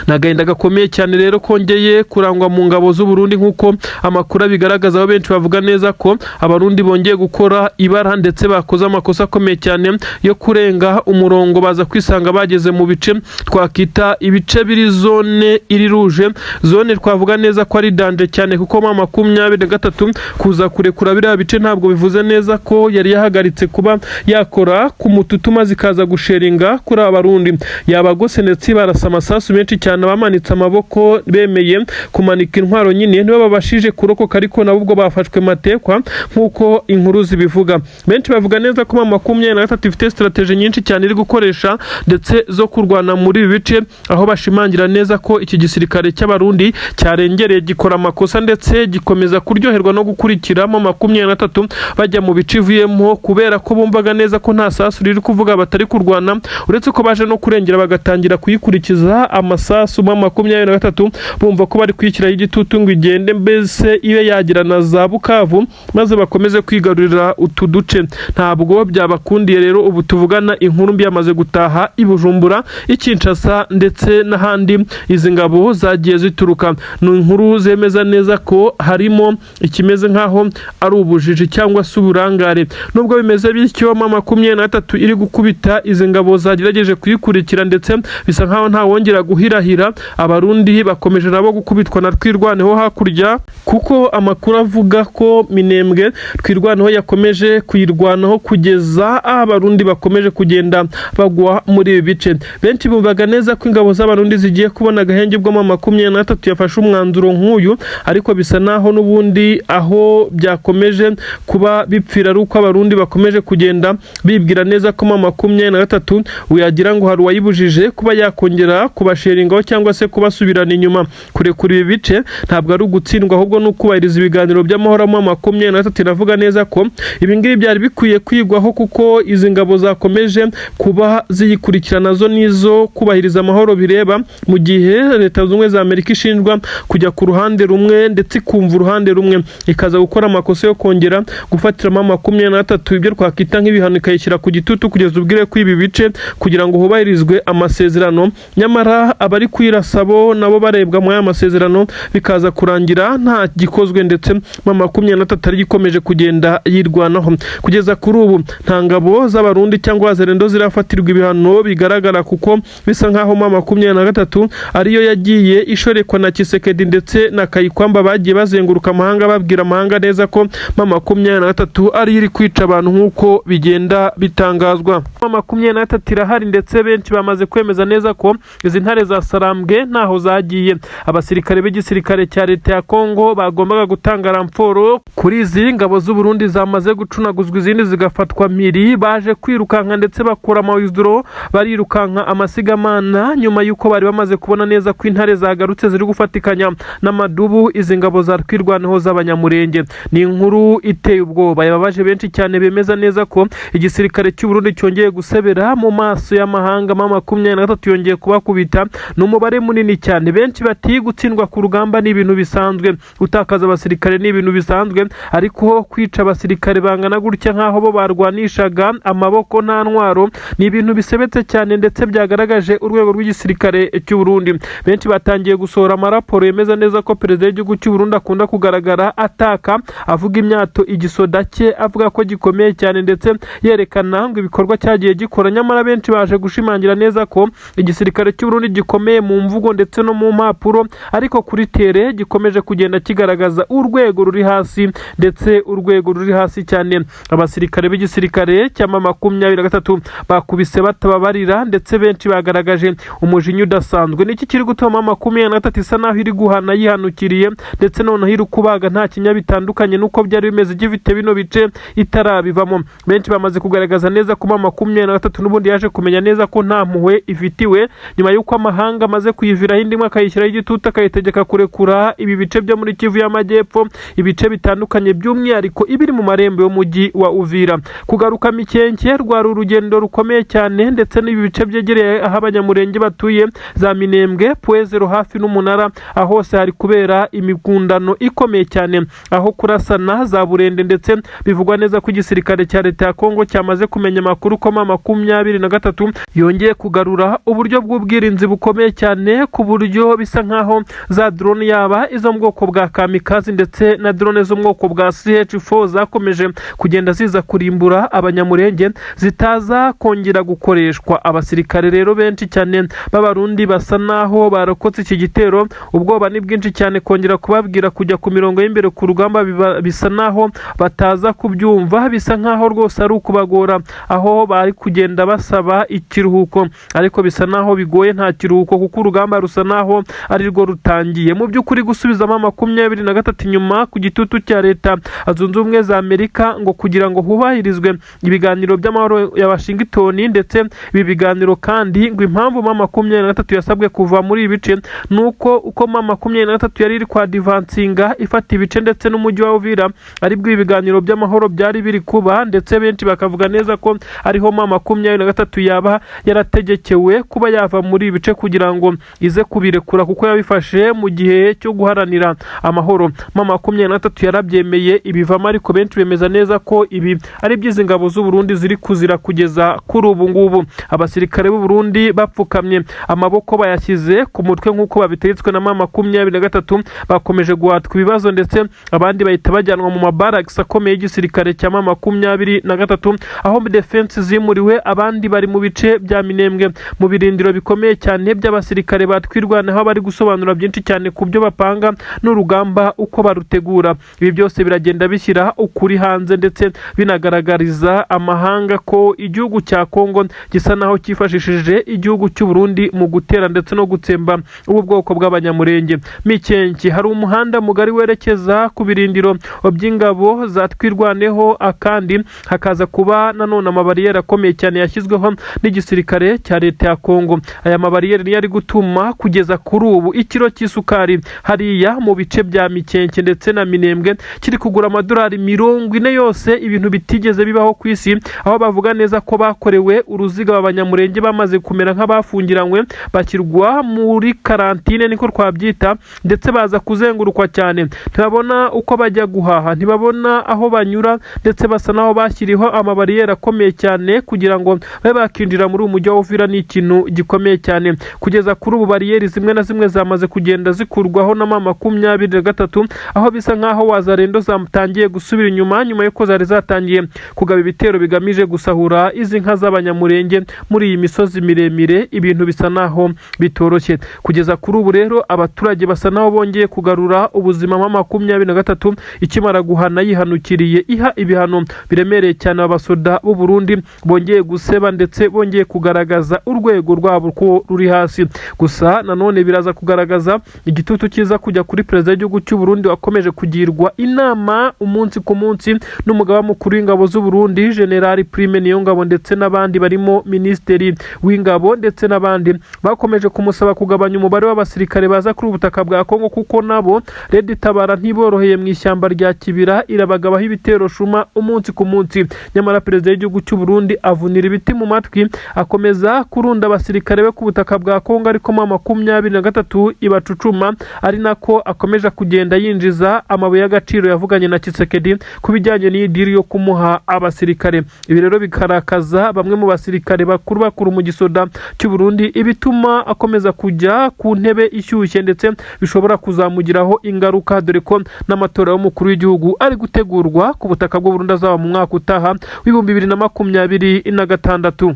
Ni agahinda gakomeye cyane rero kongeye kurangwa mu ngabo z'u Burundi, nk'uko amakuru abigaragaza, aho benshi bavuga neza ko Abarundi bongeye gukora ibara, ndetse bakoze amakosa akomeye cyane yo kurenga umurongo, baza kwisanga bageze mu bice twakita ibice biri zone iri rouge, zone twavuga neza ko ari danger cyane, kuko ma 23 kuza kurekura biriya bice ntabwo bivuze neza ko yari yahagaritse kuba yakora ku mututu, maze ikaza gusheringa kuri aba Barundi yabagose, ndetse barasa amasasu menshi cyane. Abamanitse amaboko bemeye kumanika intwaro nyine nibo babashije kurokoka, ariko nabo ubwo bafashwe matekwa, nk'uko inkuru zibivuga. Benshi bavuga neza ko ma 23 ifite strategy nyinshi cyane iri gukoresha ndetse zo kurwana muri ibi bice, aho bashimangira neza ko iki gisirikare cy'Abarundi cyarengereye, gikora amakosa, ndetse gikomeza kuryoherwa no gukurikiramo 23 bajya mu bice ivuyemo, kubera ko bumvaga neza ko nta sasu riri kuvuga, batari kurwana, uretse ko baje no kurengera bagatangira kuyikurikiza amasasu ma 23, bumva ko bari kuyishyiraho igitutu ngo igende, mbese ibe yagira na za Bukavu, maze bakomeze kwigarurira utu duce. Ntabwo byabakundiye rero. Ubu tuvugana inkuru mbi yamaze gutaha i Bujumbura, i Kinshasa ndetse n'ahandi izi ngabo zagiye zituruka. Ni inkuru zemeza neza ko harimo ikimeze nk'aho ari ubujiji cyangwa se uburangare. Nubwo bimeze bityo, ma 23 iri gukubita izi ngabo zagerageje kuyikurikira, ndetse bisa nk'aho ntawongera guhirahira. Abarundi bakomeje nabo gukubitwa na Twirwaneho hakurya, kuko amakuru avuga ko Minembwe Twirwaneho yakomeje kuyirwanaho kugeza aho Abarundi bakomeje kugenda bagwa muri ibi bice. Benshi bumvaga neza ko ingabo z'Abarundi zigiye kubona agahenge ubwo ma 23 yafashe umwanzuro nk'uyu, ariko bisa naho n'ubundi aho byakomeje kuba bipfira ari uko Abarundi bakomeje kugenda bibwira neza ko ma 23 wagira ngo hari uwayibujije kuba yakongera kubasheringa. Kubablakmailingaho cyangwa se kubasubirana inyuma. Kurekura ibi bice ntabwo ari ugutsindwa, ahubwo ni ukubahiriza ibiganiro by'amahoro. M23 iravuga neza ko ibi ngibi byari bikwiye kwigwaho, kuko izi ngabo zakomeje kuba ziyikurikirana zo nizo kubahiriza amahoro bireba, mu gihe Leta Zunze Ubumwe za Amerika ishinjwa kujya ku ruhande rumwe ndetse ikumva uruhande rumwe, ikaza gukora amakosa yo kongera gufatiramo 23 ibyo twakwita nk'ibihano, ikayishyira ku gitutu kugeza ubwire ko ibi bice kugira ngo hubahirizwe amasezerano, nyamara abari kuyirasa bo nabo barebwa muri aya masezerano, bikaza kurangira nta gikozwe, ndetse M23 ari ikomeje kugenda yirwanaho. Kugeza kuri ubu nta ngabo z'Abarundi cyangwa Wazalendo zirafatirwa ibihano bigaragara, kuko bisa nkaho M23 ariyo yagiye ishorekwa na Tshisekedi ndetse na Kayikwamba, bagiye bazenguruka amahanga babwira amahanga neza ko M23 ariyo iri kwica abantu nk'uko bigenda bitangazwa. M23 irahari, ndetse benshi bamaze kwemeza neza ko izi ntare za Sarambwe ntaho zagiye. Abasirikare b'igisirikare cya leta ya Kongo bagombaga gutanga renfort kuri izi ngabo z'u Burundi zamaze gucunaguzwa, izindi zigafatwa mpiri, baje kwirukanka ndetse bakura amawizidoro, barirukanka amasigamana nyuma y'uko bari bamaze kubona neza ko intare zagarutse ziri gufatikanya n'amadubu izi ngabo za Twirwaneho z'Abanyamurenge. Ni inkuru iteye ubwoba yababaje benshi cyane, bemeza neza ko igisirikare cy'u Burundi cyongeye gusebera mu maso y'amahanga. M23 yongeye kubakubita, ni umubare munini cyane. Benshi bati gutsindwa ku rugamba ni ibintu bisanzwe, gutakaza abasirikare ni ibintu bisanzwe, ariko kwica abasirikare bangana gutya nk'aho bo barwanishaga amaboko nta ntwaro ni ibintu bisebetse cyane, ndetse byagaragaje urwego rw'igisirikare cy'u Burundi. Benshi batangiye gusohora amaraporo yemeza neza ko perezida w'igihugu cy'u Burundi akunda kugaragara ataka, avuga imyato igisoda cye, avuga ko gikomeye cyane, ndetse yerekana ngo ibikorwa cyagiye gikora. Nyamara benshi baje gushimangira neza ko igisirikare cy'u Burundi gikomeye mu mvugo ndetse no mu mpapuro, ariko kuri terrain gikomeje kugenda kigaragaza urwego ruri hasi, ndetse urwego ruri hasi cyane. Abasirikare b'igisirikare cya M23 bakubise batababarira, ndetse benshi bagaragaje umujinya udasanzwe. Niki kiri gutuma 23 isa naho iri guhana yihanukiriye, ndetse noneho iri kubaga nta kinya, bitandukanye n'uko byari bimeze gifite bino bice itarabivamo? Benshi bamaze kugaragaza neza ko M23 n'ubundi yaje kumenya neza ko nta mpuhwe ifitiwe, nyuma y'uko amahanga amaze kuyiviraho indi akayishyiraho igitutu, akayitegeka kurekura ibi bice byo muri Kivu y'Amajyepfo, ibice bitandukanye, by'umwihariko ibiri mu marembo y'umujyi wa Uvira. Kugaruka Mikenke rwari urugendo rukomeye cyane, ndetse n'ibi bice byegereye aho Abanyamurenge batuye, za Minembwe, Pwezero hafi n'umunara, aho hose hari kubera imigundano ikomeye cyane, aho kurasana za Burende, ndetse bivugwa neza ko igisirikare cya leta ya Kongo cyamaze kumenya amakuru ko M23 yongeye kugarura uburyo bw'ubwirinzi bukomeye cyane, ku buryo bisa nkaho za drone, yaba izo mu bwoko bwa kamikazi ndetse na drone zo mu bwoko bwa CH4 zakomeje kugenda ziza kurimbura Abanyamurenge, zitaza kongera gukoreshwa. Abasirikare rero benshi cyane b'Abarundi basa naho barokotse iki gitero. Ubwoba ni bwinshi cyane, kongera kubabwira kujya ku mirongo y'imbere ku rugamba bisa naho bataza kubyumva, bisa nkaho rwose ari ukubagora, aho bari kugenda basaba ikiruhuko, ariko bisa naho bigoye, nta kiruhuko kuko urugamba rusa naho ari rwo rutangiye. Mu by'ukuri gusubizamo 23 inyuma ku gitutu cya Leta Zunze Ubumwe za Amerika ngo kugira ngo hubahirizwe ibiganiro by'amahoro ya Washington, ndetse ibi biganiro kandi ngo impamvu M23 yasabwe kuva muri ibi bice ni uko uko M23 yari iri kwadvancinga ifata ibice ndetse n'umujyi wa Uvira, aribwo ibi biganiro by'amahoro byari biri kuba, ndetse benshi bakavuga neza ko ariho M23 yaba yarategekewe kuba yava muri ibi bice kugira ngo ize kubirekura, kuko yabifashe mu gihe cyo guharanira amahoro. M23 yarabyemeye ibivamo, ariko benshi bemeza neza ko ibi ari by'izi ngabo z'u Burundi ziri kuzira kugeza kuri ubu ngubu. Abasirikare b'u Burundi bapfukamye, amaboko bayashyize ku mutwe nk'uko babitegetswe na M23, bakomeje guhatwa ibibazo, ndetse abandi bahita bajyanwa mu mabaragisi akomeye y'igisirikare cya M23, aho defense zimuriwe. Abandi bari mu bice bya Minembwe mu birindiro bikomeye cyane by'abasirikare batwirwanaho, bari gusobanura byinshi cyane ku byo bapanga n'urugamba uko barutegura. Ibi byose biragenda bishyira ukuri hanze, ndetse binagaragariza amahanga ko igihugu cya Kongo gisa naho cyifashishije igihugu cy'u Burundi mu gutera ndetse no gutsemba ubu bwoko bw'Abanyamurenge. Mikenke hari umuhanda mugari werekeza ku birindiro by'ingabo za Twirwaneho, akandi hakaza kuba nanone amabariyeri akomeye cyane yashyizweho n'igisirikare cya leta ya Kongo. Aya mabariyeri mabariyeri niyo ari gutuma kugeza kuri ubu ikiro cy'isukari hariya mu bice bya Mikenke ndetse na Minembwe kiri kugura amadolari 40 yose, ibintu bitigeze bibaho ku isi, aho bavuga neza ko bakorewe uruziga. Abanyamurenge bamaze kumera nk'abafungiranywe, bashyirwa muri quarantine niko twabyita, ndetse baza kuzengurukwa cyane, ntibabona uko bajya guhaha, ntibabona aho banyura, ndetse basa n'aho bashyiriweho amabariyeri akomeye cyane kugira ngo babe bakinjira muri uyu mujyi wa Uvira. Ni ikintu gikomeye cyane. Kugeza kuri ubu bariyeri zimwe na zimwe zamaze kugenda zikurwaho na M23, aho bisa nk'aho Wazalendo zatangiye gusubira inyuma nyuma y'uko zari zatangiye kugaba ibitero bigamije gusahura izi nka z'Abanyamurenge muri iyi misozi miremire. Ibintu bisa naho bitoroshye. Kugeza kuri ubu rero abaturage basa naho bongeye kugarura ubuzima. M23 ikimara guhana yihanukiriye, iha ibihano biremereye cyane abasoda b'u Burundi, bongeye guseba ndetse bongeye kugaragaza urwego rwabo ko ruri hasi. Gusa nanone biraza kugaragaza igitutu cyiza kujya kuri perezida w'igihugu cy'u Burundi, wakomeje kugirwa inama umunsi ku munsi n'umugaba mukuru w'ingabo z'u Burundi, General Prime Niyongabo, ndetse n'abandi barimo minisitiri w'ingabo ndetse n'abandi bakomeje kumusaba kugabanya umubare w'abasirikare baza kuri ubutaka bwa Kongo, kuko nabo Red Tabara ntiboroheye mu ishyamba rya Kibira, irabagabaho ibitero shuma umunsi ku munsi. Nyamara perezida w'igihugu cy'u Burundi avunira ibiti mu matwi, akomeza kurunda abasirikare be ku butaka bwa Kongo, ariko M23 ibacucuma, ari nako akomeje kugenda yinjiza amabuye y'agaciro yavuganye na Tshisekedi ku bijyanye n'iyi deal yo kumuha abasirikare. Ibi rero bikarakaza bamwe mu basirikare bakuru bakuru mu gisoda cy'u Burundi, ibituma akomeza kujya ku ntebe ishyushye ndetse bishobora kuzamugiraho ingaruka, dore ko n'amatora y'umukuru w'igihugu ari gutegurwa ku butaka bw'u Burundi azaba mu mwaka utaha w'2026.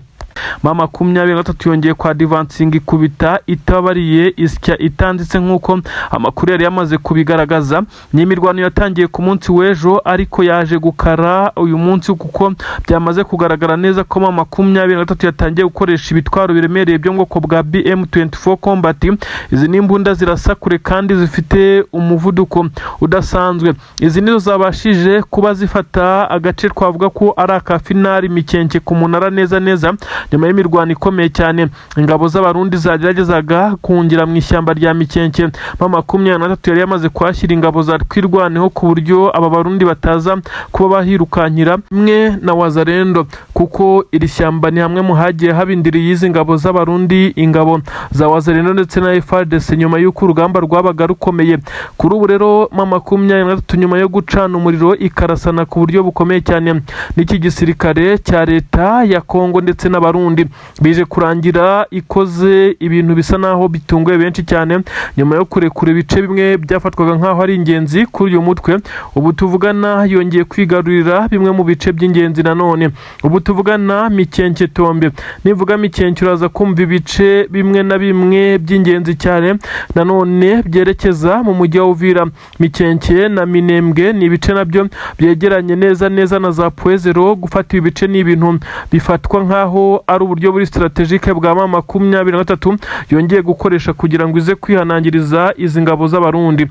M23 yongeye kwa advancinga, ikubita itabariye, isya itanditse nk'uko amakuru yari yamaze kubigaragaza. Ni imirwano yatangiye ku munsi w'ejo, ariko yaje gukara uyu munsi, kuko byamaze kugaragara neza ko M23 yatangiye gukoresha ibitwaro biremereye byo mu bwoko bwa BM24 Combat. Izi ni imbunda zirasa kure kandi zifite umuvuduko udasanzwe. Izi nizo zabashije kuba zifata agace twavuga ko ari aka finale, Mikenke ku munara neza neza, nyuma y'imirwano ikomeye cyane. Ingabo z'Abarundi zageragezaga kungira mu ishyamba rya Mikenke, M23 yari yamaze kuhashyira ingabo za Twirwaneho, ku buryo aba Barundi bataza kuba bahirukankira imwe na Wazalendo, kuko iri shyamba ni hamwe mu hagiye habindiriye izi ngabo z'Abarundi, ingabo za Wazalendo ndetse na FARDC, nyuma y'uko urugamba rwabaga rukomeye. Kuri ubu rero M23, nyuma yo gucana umuriro ikarasana ku buryo bukomeye cyane n'iki gisirikare cya leta ya Kongo ndetse n'Abarundi, bije kurangira ikoze ibintu bisa naho bitunguye benshi cyane, nyuma yo kurekura ibice bimwe byafatwaga nk'aho ari ingenzi kuri uyu mutwe. Ubu tuvugana yongeye kwigarurira bimwe mu bice by'ingenzi nanone. Ubu tuvugana Mikenke Tombe, nivuga Mikenke uraza kumva ibice bimwe na bimwe by'ingenzi cyane nanone byerekeza mu mujyi wa Uvira. Mikenke na Minembwe ni ibice nabyo byegeranye neza neza na za Point Zéro. Gufata ibi bice ni ibintu bifatwa nk'aho ari uburyo buri stratégique bwa M23 yongeye gukoresha kugira ngo ize kwihanangiriza izi ngabo z'Abarundi.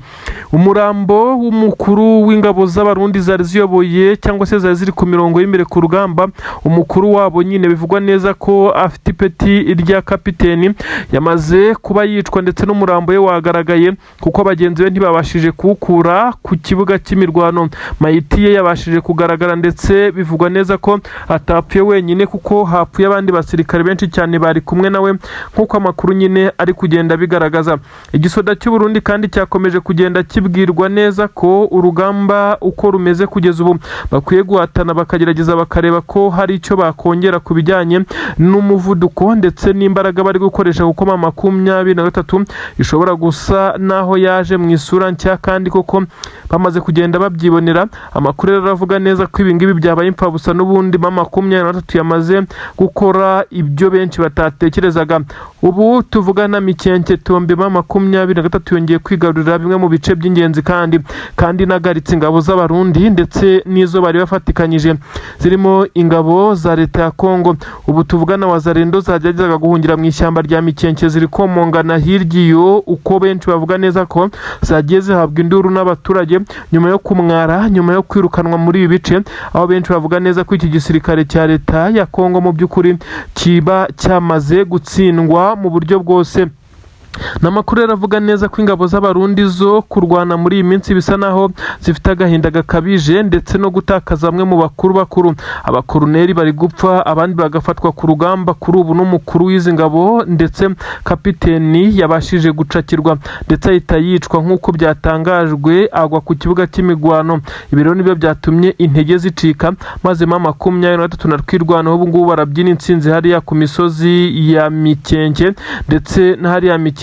Umurambo w'umukuru w'ingabo z'Abarundi zari ziyoboye cyangwa se zari ziri ku mirongo y'imbere ku rugamba, umukuru wabo nyine bivugwa neza ko afite ipeti rya kapiteni, yamaze kuba yicwa, ndetse n'umurambo we wagaragaye kuko bagenzi be ntibabashije kuwukura ku kibuga cy'imirwano. Mayiti ye yabashije kugaragara, ndetse bivugwa neza ko atapfuye wenyine, kuko hapfuye abandi basirikare benshi cyane bari kumwe nawe, nk'uko amakuru nyine ari kugenda bigaragaza. Igisoda cy'u Burundi kandi cyakomeje kugenda kibwirwa neza ko urugamba uko rumeze kugeza ubu bakwiye guhatana, bakagerageza bakareba ko hari icyo bakongera ku bijyanye n'umuvuduko ndetse n'imbaraga bari gukoresha, kuko M23 ishobora gusa naho yaje mu isura nshya, kandi koko bamaze kugenda babyibonera. Amakuru rero aravuga neza ko ibi ngibi byabaye impfabusa, n'ubundi M23 yamaze gukora ibyo benshi batatekerezaga. Ubu tuvugana Mikenke Tombe, M23 yongeye kwigarurira bimwe mu bice by'ingenzi, kandi inagaritse ingabo z'Abarundi ndetse n'izo bari bafatikanyije zirimo ingabo za leta ya Kongo. Ubu tuvugana Wazalendo zageragezaga guhungira mu ishyamba rya Mikenke ziri komongana hirya iyo, uko benshi bavuga neza ko zagiye zihabwa induru n'abaturage nyuma yo kumwara, nyuma yo kwirukanwa muri ibi bice, aho benshi bavuga neza ko iki gisirikare cya leta ya Kongo mu by'ukuri kiba cyamaze gutsindwa mu buryo bwose. Ni amakuru rero avuga neza ko ingabo z'Abarundi zo kurwana muri iyi minsi bisa naho zifite agahinda gakabije, ndetse no gutakaza bamwe mu bakuru bakuru. Abakoroneri bari gupfa, abandi bagafatwa ku rugamba. Kuri ubu n'umukuru w'izi ngabo ndetse kapiteni yabashije gucakirwa, ndetse ahita yicwa nk'uko byatangajwe, agwa ku kibuga cy'imigwano. Ibi rero nibyo byatumye intege zicika, maze M23 na Twirwaneho ubu ngubu barabyina intsinzi hariya ku misozi ya Mikenke, ndetse na hariya Mikenke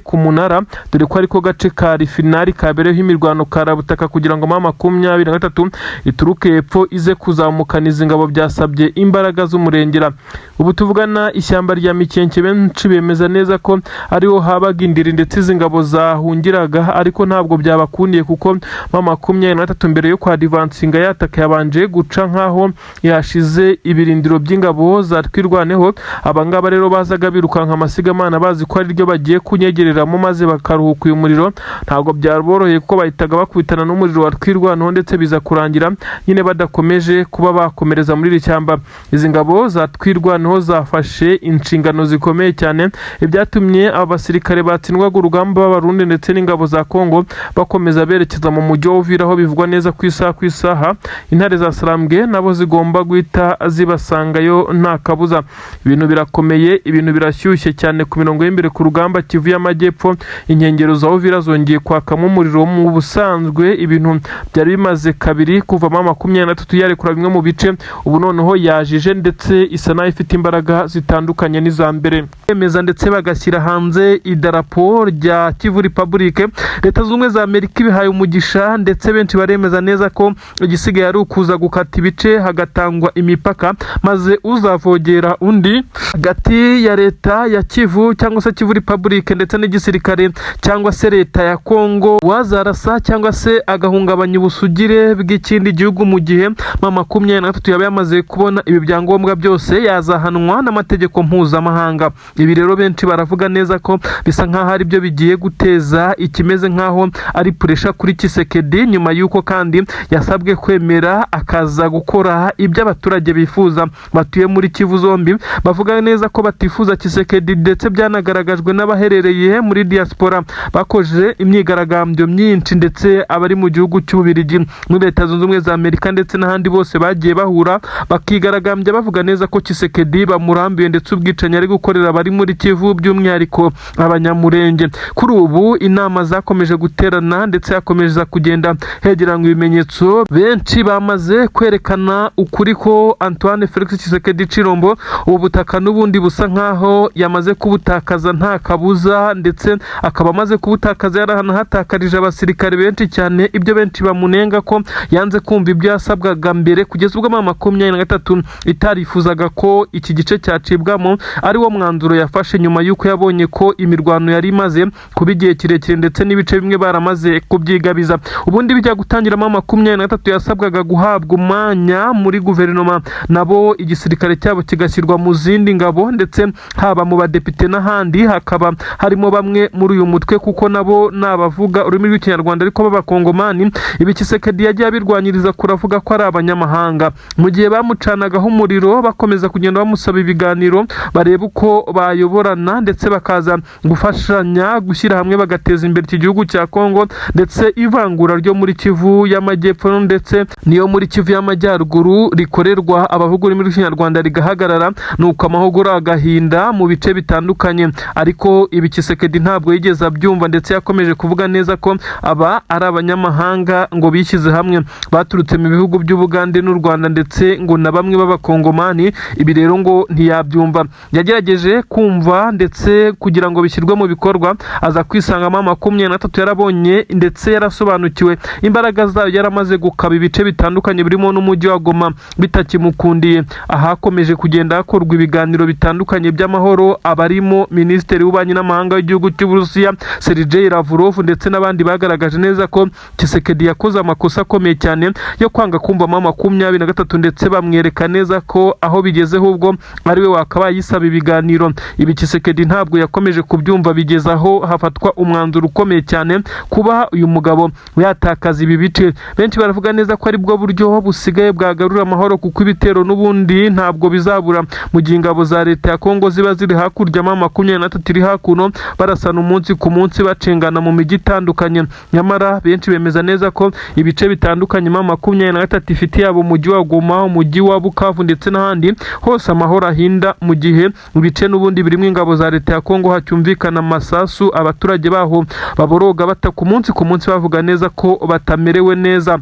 ku munara, dore ko ariko gace ka finali kabereyeho imirwano karabutaka kugira ngo M23 ituruke hepfo ize kuzamukana izi ngabo. Byasabye imbaraga z'umurengera. Ubu tuvugana, ishyamba rya Mikenke benshi bemeza neza ko ariho habaga indiri ndetse izi ngabo zahungiraga, ariko ntabwo byabakundiye kuko M23 mbere yo kwadivansinga yataka yabanje guca nk'aho yashize ibirindiro by'ingabo za Twirwaneho. Abangaba rero bazaga birukanka amasigamana bazi ko ari ryo bagiye kunyegereramo maze bakaruhuka uyu muriro. Ntabwo byaboroheye kuko bahitaga bakubitana n'umuriro wa Twirwaneho, ndetse biza kurangira nyine badakomeje kuba bakomereza muri iri shyamba. Izi ngabo za Twirwaneho zafashe inshingano zikomeye cyane, ibyatumye aba basirikare batsindwaga urugamba b'Abarundi ndetse n'ingabo za Kongo bakomeza berekeza mu mujyi wa Uvira, aho bivugwa neza ku isaha ku isaha intare za Sarambwe nabo zigomba guhita zibasangayo nta kabuza. Ibintu birakomeye, ibintu birashyushye cyane ku mirongo y'imbere ku rugamba. Kivu y'Amajyepfo, inkengero za Uvira zongeye kwakamo umuriro. Mu busanzwe ibintu byari bimaze kabiri kuva M23 yarekura bimwe mu bice, ubu noneho yajije ndetse isa naho ifite imbaraga zitandukanye n'iza mbere. Bemeza ndetse bagashyira hanze idarapo rya Kivu Republic, Leta Zunze Ubumwe za Amerika ibihaye umugisha, ndetse benshi baremeza neza ko igisigaye ari ukuza gukata ibice hagatangwa imipaka, maze uzavogera undi hagati ya leta ya Kivu cyangwa se Kivu Republic ndetse n'igisirikare cyangwa se leta ya Kongo, wazarasa cyangwa se agahungabanya ubusugire bw'ikindi gihugu, mu gihe M23 yaba yamaze kubona ibi byangombwa byose, yazahanwa n'amategeko mpuzamahanga. Ibi rero benshi baravuga neza ko bisa nk'aho ari byo bigiye guteza ikimeze nk'aho ari pressure kuri Tshisekedi, nyuma y'uko kandi yasabwe kwemera akaza gukora ibyo abaturage bifuza batuye muri Kivu zombi. Bavuga neza ko batifuza Tshisekedi, ndetse byanagaragajwe n'abaherereye muri diaspora bakoze imyigaragambyo myinshi, ndetse abari mu gihugu cy'Ububiligi, muri Leta Zunze Ubumwe za Amerika ndetse n'ahandi bose bagiye bahura bakigaragambya bavuga neza ko Tshisekedi bamurambiwe, ndetse ubwicanyi ari gukorera abari muri Kivu, by'umwihariko Abanyamurenge. Kuri ubu inama zakomeje guterana, ndetse hakomeza kugenda hegeranywa ibimenyetso. Benshi bamaze kwerekana ukuri ko Antoine Felix Tshisekedi Tshilombo ubu butaka n'ubundi busa nkaho yamaze kubutakaza nta kabuza, ndetse akaba amaze kubutakaza yaranahatakarije abasirikare benshi cyane. Ibyo benshi bamunenga ko yanze kumva ibyo yasabwaga mbere, kugeza ubwo M23 itarifuzaga ko iki gice cyacibwamo, ari wo mwanzuro yafashe nyuma y'uko yabonye ko imirwano yari imaze kuba igihe kirekire, ndetse n'ibice bimwe baramaze kubyigabiza. Ubundi bijya gutangiramo, M23 yasabwaga guhabwa umwanya muri guverinoma, nabo igisirikare cyabo kigashyirwa mu zindi ngabo, ndetse haba mu badepite n'ahandi hakaba harimo bamwe muri uyu mutwe, kuko nabo ni abavuga ururimi rw'Ikinyarwanda ariko b'Abakongomani. Ibi Tshisekedi yagiye abirwanyiriza kuravuga ko ari abanyamahanga. Mu gihe bamucanagaho umuriro bakomeza kugenda bamusaba ibiganiro, bareba uko bayoborana, ndetse bakaza gufashanya gushyira hamwe bagateza imbere iki gihugu cya Kongo, ndetse ivangura ryo muri Kivu y'Amajyepfo ndetse niyo muri Kivu y'Amajyaruguru rikorerwa abavuga ururimi rw'Ikinyarwanda rigahagarara, nuko amahuguro agahinda mu bice bitandukanye. Ariko ibi Tshisekedi ntabwo yigeze abyumva, ndetse yakomeje kuvuga neza ko aba ari abanyamahanga ngo bishyize hamwe baturutse mu bihugu by'Ubugande n'u Rwanda, ndetse ngo na bamwe b'Abakongomani. Ibi rero ngo ntiyabyumva. Yagerageje kumva ndetse kugira ngo bishyirwe mu bikorwa, aza kwisangamo M23 yarabonye ndetse yarasobanukiwe imbaraga zayo, yaramaze gukaba ibice bitandukanye birimo n'umujyi wa Goma bitakimukundiye. Ahakomeje kugenda hakorwa ibiganiro bitandukanye by'amahoro, abarimo minisitiri w'ububanyi n'amahanga w'igihugu cy'Uburusiya Sergei Lavrov ndetse n'abandi bagaragaje neza ko Tshisekedi yakoze amakosa akomeye cyane yo kwanga kumva M23, ndetse bamwereka neza ko aho bigeze ahubwo ariwe wakabaye yisaba ibiganiro. Ibi Tshisekedi ntabwo yakomeje kubyumva, bigeza aho hafatwa umwanzuro ukomeye cyane kuba uyu mugabo yatakaza ibi bice. Benshi baravuga neza ko aribwo buryo busigaye bwagarura amahoro, kuko ibitero n'ubundi ntabwo bizabura mu gihe ingabo za leta ya Kongo ziba ziri hakurya, M23 iri hakuno, barasana umunsi ku munsi, bacengana mu mijyi itandukanye. Nyamara benshi bemeza neza ko ibice bitandukanye M23 ifite, yaba umujyi wa Goma, umujyi wa Bukavu ndetse n'ahandi hose, amahoro ahinda, mu gihe mu bice n'ubundi birimo ingabo za leta ya Kongo hacyumvikana amasasu, abaturage baho baboroga bataka umunsi ku munsi, bavuga neza ko batamerewe neza.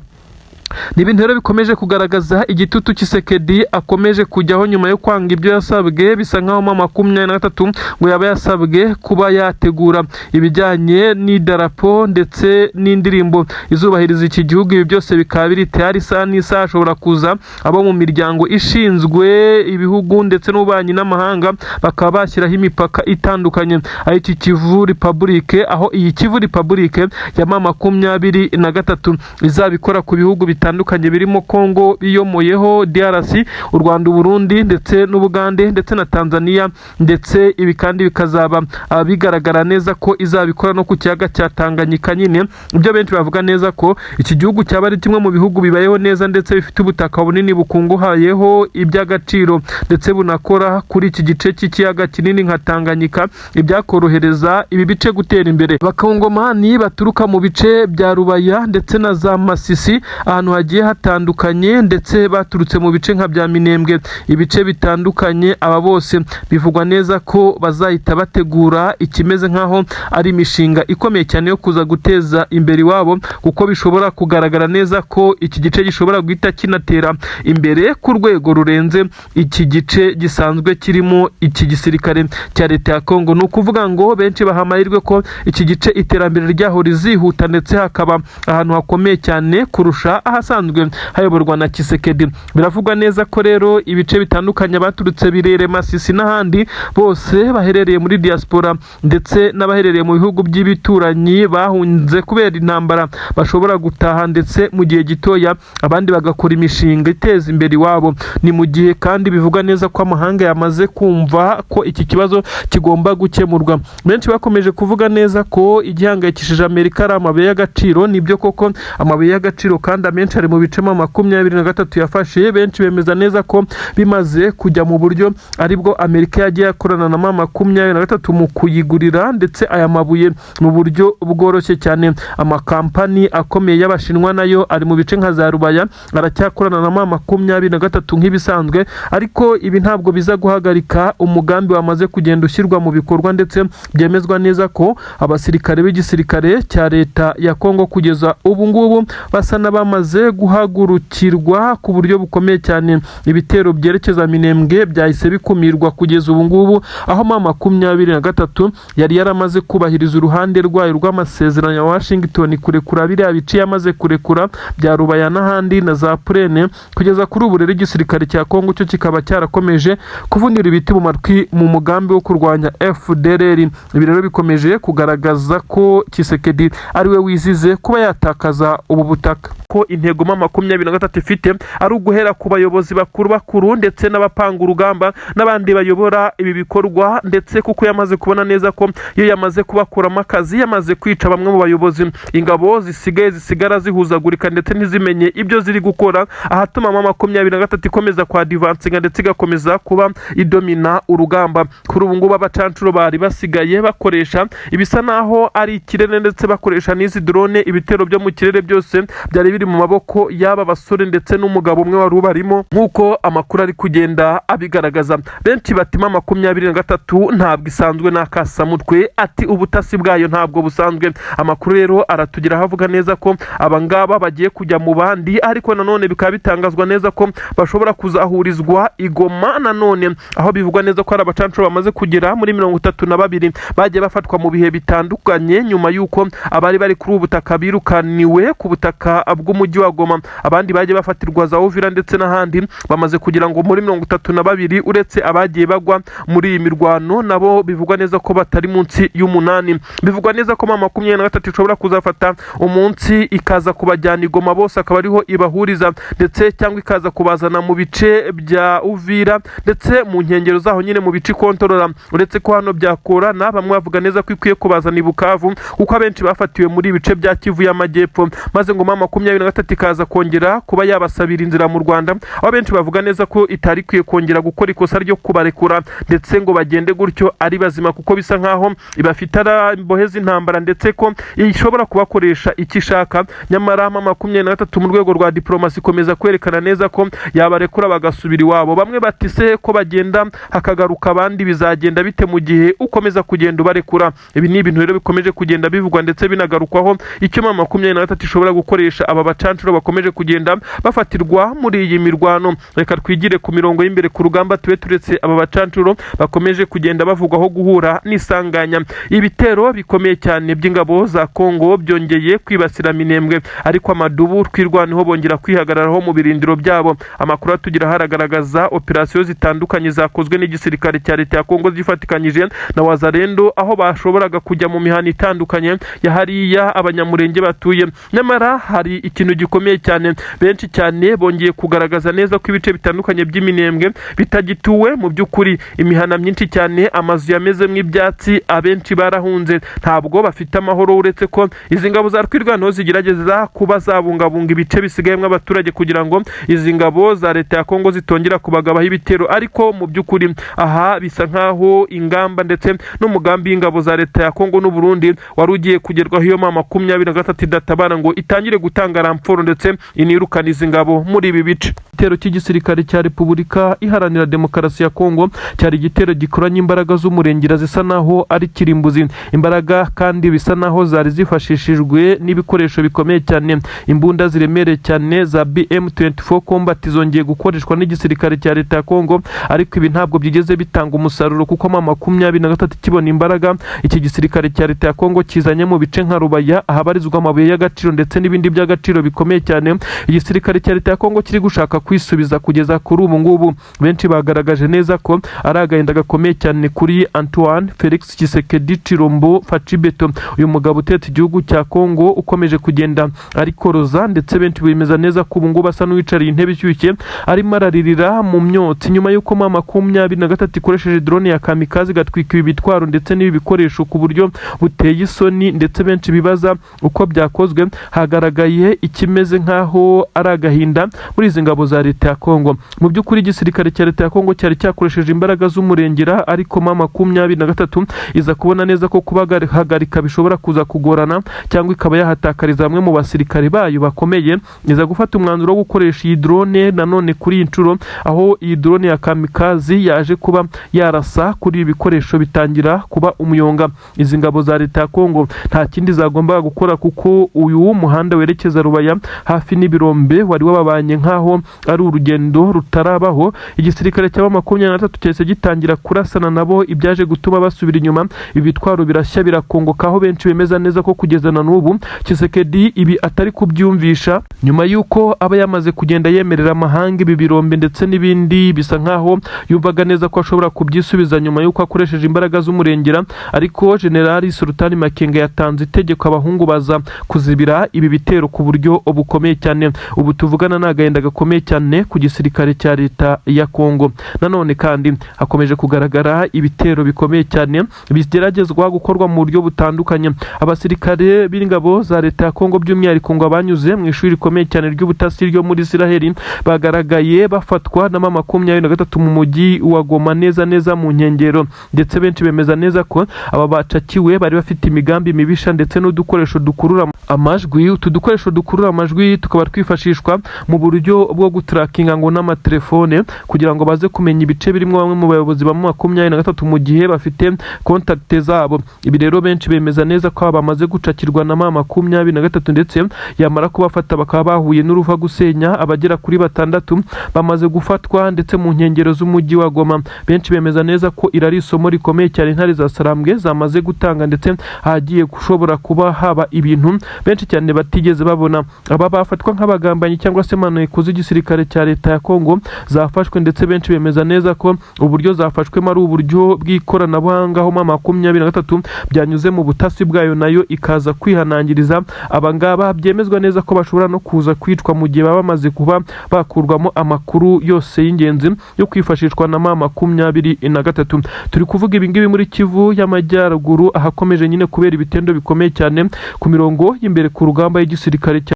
Ni ibintu rero bikomeje kugaragaza igitutu Tshisekedi akomeje kujyaho nyuma yo kwanga ibyo yasabwe. Bisa nkaho M23 ngo yaba yasabwe kuba yategura ibijyanye n'idarapo ndetse n'indirimbo izubahiriza iki gihugu. Ibi byose bikaba biri tayari, isaha n'isaha ashobora kuza abo mu miryango ishinzwe ibihugu ndetse n'ububanyi n'amahanga bakaba bashyiraho imipaka itandukanye, aho iki Kivu Republic, aho iyi Kivu Republic ya M23 izabikora ku bihugu bitandukanye birimo Kongo biyomoyeho, DRC, u Rwanda, Burundi ndetse n'Ubugande ndetse na Tanzania. Ndetse ibi kandi bikazaba bigaragara neza ko izabikora no ku kiyaga cya Tanganyika nyine. Ibyo benshi bavuga neza ko iki gihugu cyaba ari kimwe mu bihugu bibayeho neza ndetse bifite ubutaka bunini bukungahayeho iby'agaciro, ndetse bunakora kuri iki gice cy'ikiyaga kinini nka Tanganyika, ibyakorohereza ibi bice gutera imbere. Abakongomani baturuka mu bice bya Rubaya ndetse na za Masisi, ahantu hagiye hatandukanye, ndetse baturutse mu bice nka bya Minembwe, ibice bitandukanye, aba bose bivugwa neza ko bazahita bategura ikimeze nk'aho ari imishinga ikomeye cyane yo kuza guteza imbere iwabo, kuko bishobora kugaragara neza ko iki gice gishobora guhita kinatera imbere ku rwego rurenze iki gice gisanzwe kirimo iki gisirikare cya leta ya Kongo. Ni ukuvuga ngo benshi baha amahirwe ko iki gice iterambere ryaho rizihuta, ndetse hakaba ahantu hakomeye cyane kurusha ahasanzwe hayoborwa na Tshisekedi. Biravugwa neza ko rero ibice bitandukanye baturutse Birere, Masisi n'ahandi bose baherereye muri diaspora ndetse n'abaherereye mu bihugu by'ibituranyi bahunze kubera intambara bashobora gutaha, ndetse mu gihe gitoya abandi bagakora imishinga iteza imbere iwabo. Ni mu gihe kandi bivugwa neza ko amahanga yamaze kumva ko iki kibazo kigomba gukemurwa. Benshi bakomeje kuvuga neza ko igihangayikishije Amerika ari amabuye y'agaciro. Nibyo koko, amabuye y'agaciro kandi amenshi ari mu bice M23 yafashe. Benshi bemeza neza ko bimaze kujya mu buryo aribwo Amerika yagiye akorana na M23 mu kuyigurira ndetse aya mabuye mu buryo bworoshye cyane. Amakampani akomeye y'Abashinwa nayo ari mu bice nka za Rubaya aracyakorana na M23 nk'ibisanzwe, ariko ibi ntabwo biza guhagarika umugambi wamaze kugenda ushyirwa mu bikorwa, ndetse byemezwa neza ko abasirikare b'igisirikare cya leta ya Kongo kugeza ubu ngubu basa n'abamaze guhagurukirwa ku buryo bukomeye cyane. Ibitero byerekeza Minembwe byahise bikumirwa kugeza ubu ngubu, aho M23 yari yaramaze kubahiriza uruhande rwayo rw'amasezerano ya Washington, kurekura biriya bice yamaze kurekura bya Rubaya n'ahandi na za Purene. Kugeza kuri ubu rero igisirikare cya Kongo cyo kikaba cyarakomeje kuvunira ibiti mu matwi mu mugambi wo kurwanya FDLR. Ibi rero bikomeje kugaragaza ko Tshisekedi ari we wizize kuba yatakaza ubu butaka, ko intego M23 ifite ari uguhera ku bayobozi bakuru bakuru ndetse n'abapanga urugamba n'abandi bayobora ibi bikorwa, ndetse kuko yamaze kubona neza ko iyo yamaze kubakuramo akazi, yamaze kwica bamwe mu bayobozi, ingabo zisigaye zisigara zihuzagurika ndetse ntizimenye ibyo ziri gukora, ahatuma M23 ikomeza kwa advancinga ndetse igakomeza kuba idomina urugamba. Kuri ubu ngubu abacancuro bari basigaye bakoresha ibisa naho ari ikirere, ndetse bakoresha n'izi drone. Ibitero byo mu kirere byose byari biri mu maboko y'aba basore ndetse n'umugabo umwe wari ubarimo, nk'uko amakuru ari kugenda abigaragaza. Benshi bati M23 ntabwo isanzwe n'akasamutwe, ati ubutasi bwayo ntabwo busanzwe. Amakuru rero aratugeraho avuga neza ko abangaba bagiye kujya mu bandi, ariko nanone bikaba bitangazwa neza ko bashobora kuzahurizwa i Goma nanone, aho bivugwa neza ko hari abacancuro bamaze kugera muri 32 bagiye bafatwa mu bihe bitandukanye, nyuma y'uko abari bari kuri ubu butaka birukaniwe ku butaka bw'umujyi. wa Goma. Abandi bagiye bafatirwa za Uvira ndetse n'ahandi bamaze kugira ngo muri 32, uretse abagiye bagwa muri iyi mirwano, nabo bivugwa neza ko batari munsi y'umunani. Bivugwa neza ko M23 ishobora kuzafata umunsi ikaza kubajyana i Goma bose, akaba ariho ibahuriza, ndetse cyangwa ikaza kubazana mu bice bya Uvira ndetse mu nkengero zaho nyine, mu bice ikontorora. Uretse ko hano byakorana, bamwe bavuga neza ko ikwiye kubazana i Bukavu, kuko abenshi bafatiwe muri ibice bya Kivu y'Amajyepfo, maze ngo M23 ikaza kongera kuba yabasabira inzira mu Rwanda, aho benshi bavuga neza ko itari ikwiye kongera gukora ikosa ryo kubarekura ndetse ngo bagende gutyo ari bazima, kuko bisa nkaho ibafite ari imbohe z'intambara, ndetse ko ishobora kubakoresha icyo ishaka. Nyamara M23 mu rwego rwa diplomasi ikomeza kwerekana neza ko yabarekura bagasubira iwabo. Bamwe bati: "Se ko bagenda hakagaruka abandi, bizagenda bite mu gihe ukomeza kugenda ubarekura?" Ibi ni ibintu rero bikomeje kugenda bivugwa ndetse binagarukwaho, icyo M23 ishobora gukoresha aba bacancuro bakomeje kugenda bafatirwa muri iyi mirwano. Reka twigire ku mirongo y'imbere ku rugamba, tube turetse aba bacancuro bakomeje kugenda bavugwaho guhura n'isanganya. Ibitero bikomeye cyane by'ingabo za Kongo byongeye kwibasira Minembwe, ariko amadubu Twirwaneho bongera kwihagararaho mu birindiro byabo. Amakuru atugira haragaragaza operasiyo zitandukanye zakozwe n'igisirikare cya leta ya Kongo zifatikanyije na Wazalendo, aho bashoboraga kujya mu mihanda itandukanye ya hariya Abanyamurenge batuye. Nyamara hari ikintu gikomeye cyane, benshi cyane bongeye kugaragaza neza ko ibice bitandukanye by'Iminembwe bitagituwe mu by'ukuri. Imihana myinshi cyane, amazu yamezemo ibyatsi, abenshi barahunze, ntabwo bafite amahoro, uretse ko izi ngabo za Twirwaneho zigerageza kuba zabungabunga ibice bisigayemo abaturage kugira ngo izi ngabo za leta ya Kongo zitongera kubagabaho ibitero. Ariko mu by'ukuri aha bisa nkaho ingamba ndetse n'umugambi w'ingabo za leta ya Kongo n'Uburundi wari ugiye kugerwaho iyo M23 idatabara ngo itangire gutanga renfort ndetse inirukana izi ngabo muri ibi bice. Igitero cy'igisirikare cya Repubulika Iharanira Demokarasi ya Kongo cyari igitero gikoranye imbaraga z'umurengera, zisa naho ari kirimbuzi, imbaraga kandi bisa naho zari zifashishijwe n'ibikoresho bikomeye cyane. Imbunda ziremereye cyane za BM24 Combat zongeye gukoreshwa n'igisirikare cya leta ya Kongo, ariko ibi ntabwo byigeze bitanga umusaruro, kuko M23 ikibona imbaraga iki gisirikare cya leta ya Kongo kizanye mu bice nka Rubaya, ahabarizwa amabuye y'agaciro ndetse n'ibindi by'agaciro bikomeye cyane, igisirikare cya leta ya Kongo kiri gushaka kwisubiza kugeza kuri ubu ngubu. Benshi bagaragaje neza ko ari agahinda gakomeye cyane kuri Antoine Felix Tshisekedi Tshilombo Fatshi Béton, uyu mugabo utetse igihugu cya Kongo ukomeje kugenda arikoroza, ndetse benshi bemeza neza ko ubu ngubu asa n'uwicariye intebe ishyushye, arimo araririra mu myotsi, nyuma y'uko M23 ikoresheje drone ya kamikaze igatwika ibi bitwaro ndetse n'ibi bikoresho ku buryo buteye isoni, ndetse benshi bibaza uko byakozwe. Hagaragaye ikimeze nk'aho ari agahinda muri izi ngabo za leta ya Kongo. Mu by'ukuri igisirikare cya leta ya Kongo cyari cyakoresheje imbaraga z'umurengera, ariko M23 iza kubona neza ko kubahagarika bishobora kuza kugorana cyangwa ikaba yahatakariza bamwe mu basirikare bayo bakomeye, iza gufata umwanzuro wo gukoresha iyi drone nanone kuri iyi nshuro, aho iyi drone ya kamikaze yaje kuba yarasa kuri ibi bikoresho bitangira kuba umuyonga. Izi ngabo za leta ya Kongo nta kindi zagombaga gukora, kuko uyu muhanda werekeza Rubaya hafi n'ibirombe wari wababanye nk'aho ari urugendo rutarabaho. Igisirikare cya 23 cyahise gitangira kurasana nabo, ibyaje gutuma basubira inyuma, ibi bitwaro birashya birakongoka, aho benshi bemeza neza ko kugeza na n'ubu Tshisekedi ibi atari kubyumvisha, nyuma y'uko aba yamaze kugenda yemerera amahanga ibi birombe ndetse n'ibindi, bisa nkaho yumvaga neza ko ashobora kubyisubiza nyuma y'uko akoresheje imbaraga z'umurengera. Ariko Generali Sultani Makenga yatanze itegeko, abahungu baza kuzibira ibi bitero ku buryo bukomeye cyane. Ubu tuvugana ni agahinda gakomeye cyane ku gisirikare cya leta ya Kongo. Nanone kandi hakomeje kugaragara ibitero bikomeye cyane bigeragezwa gukorwa mu buryo butandukanye. Abasirikare b'ingabo za leta ya Kongo, by'umwihariko ngo abanyuze mu ishuri rikomeye cyane ry'ubutasi ryo muri Isiraheli, bagaragaye bafatwa na M23 mu mujyi wa Goma, neza neza mu nkengero, ndetse benshi bemeza neza ko aba bacakiwe bari bafite imigambi mibisha ndetse n'udukoresho dukurura amajwi. Utu dukoresho dukurura amajwi tukaba twifashishwa mu buryo bwo gutarakinga ngo n'amatelefone, kugira ngo baze kumenya ibice birimo bamwe mu bayobozi ba 23 mu gihe bafite contact zabo. Ibi rero benshi bemeza neza ko aba bamaze gucakirwa na M23, ndetse yamara kubafata bakaba bahuye n'uruva gusenya. Abagera kuri batandatu bamaze gufatwa ndetse mu nkengero z'umujyi wa Goma. Benshi bemeza neza ko iri ari isomo rikomeye cyane intare za Sarambwe zamaze gutanga, ndetse hagiye gushobora kuba haba ibintu benshi cyane batigeze babona. Aba bafatwa nk'abagambanyi cyangwa se maneko z'igisirikare cya leta ya Kongo zafashwe, ndetse benshi bemeza neza ko uburyo zafashwemo ari uburyo bw'ikoranabuhanga, aho M23 byanyuze mu butasi bwayo, nayo ikaza kwihanangiriza abangaba. Byemezwa neza ko bashobora no kuza kwicwa mu gihe baba bamaze kuba bakurwamo amakuru yose y'ingenzi yo kwifashishwa na M23. Turi kuvuga ibingibi muri Kivu y'Amajyaruguru, ahakomeje nyine kubera ibitendo bikomeye cyane ku mirongo y'imbere ku rugamba y'igisirikare cya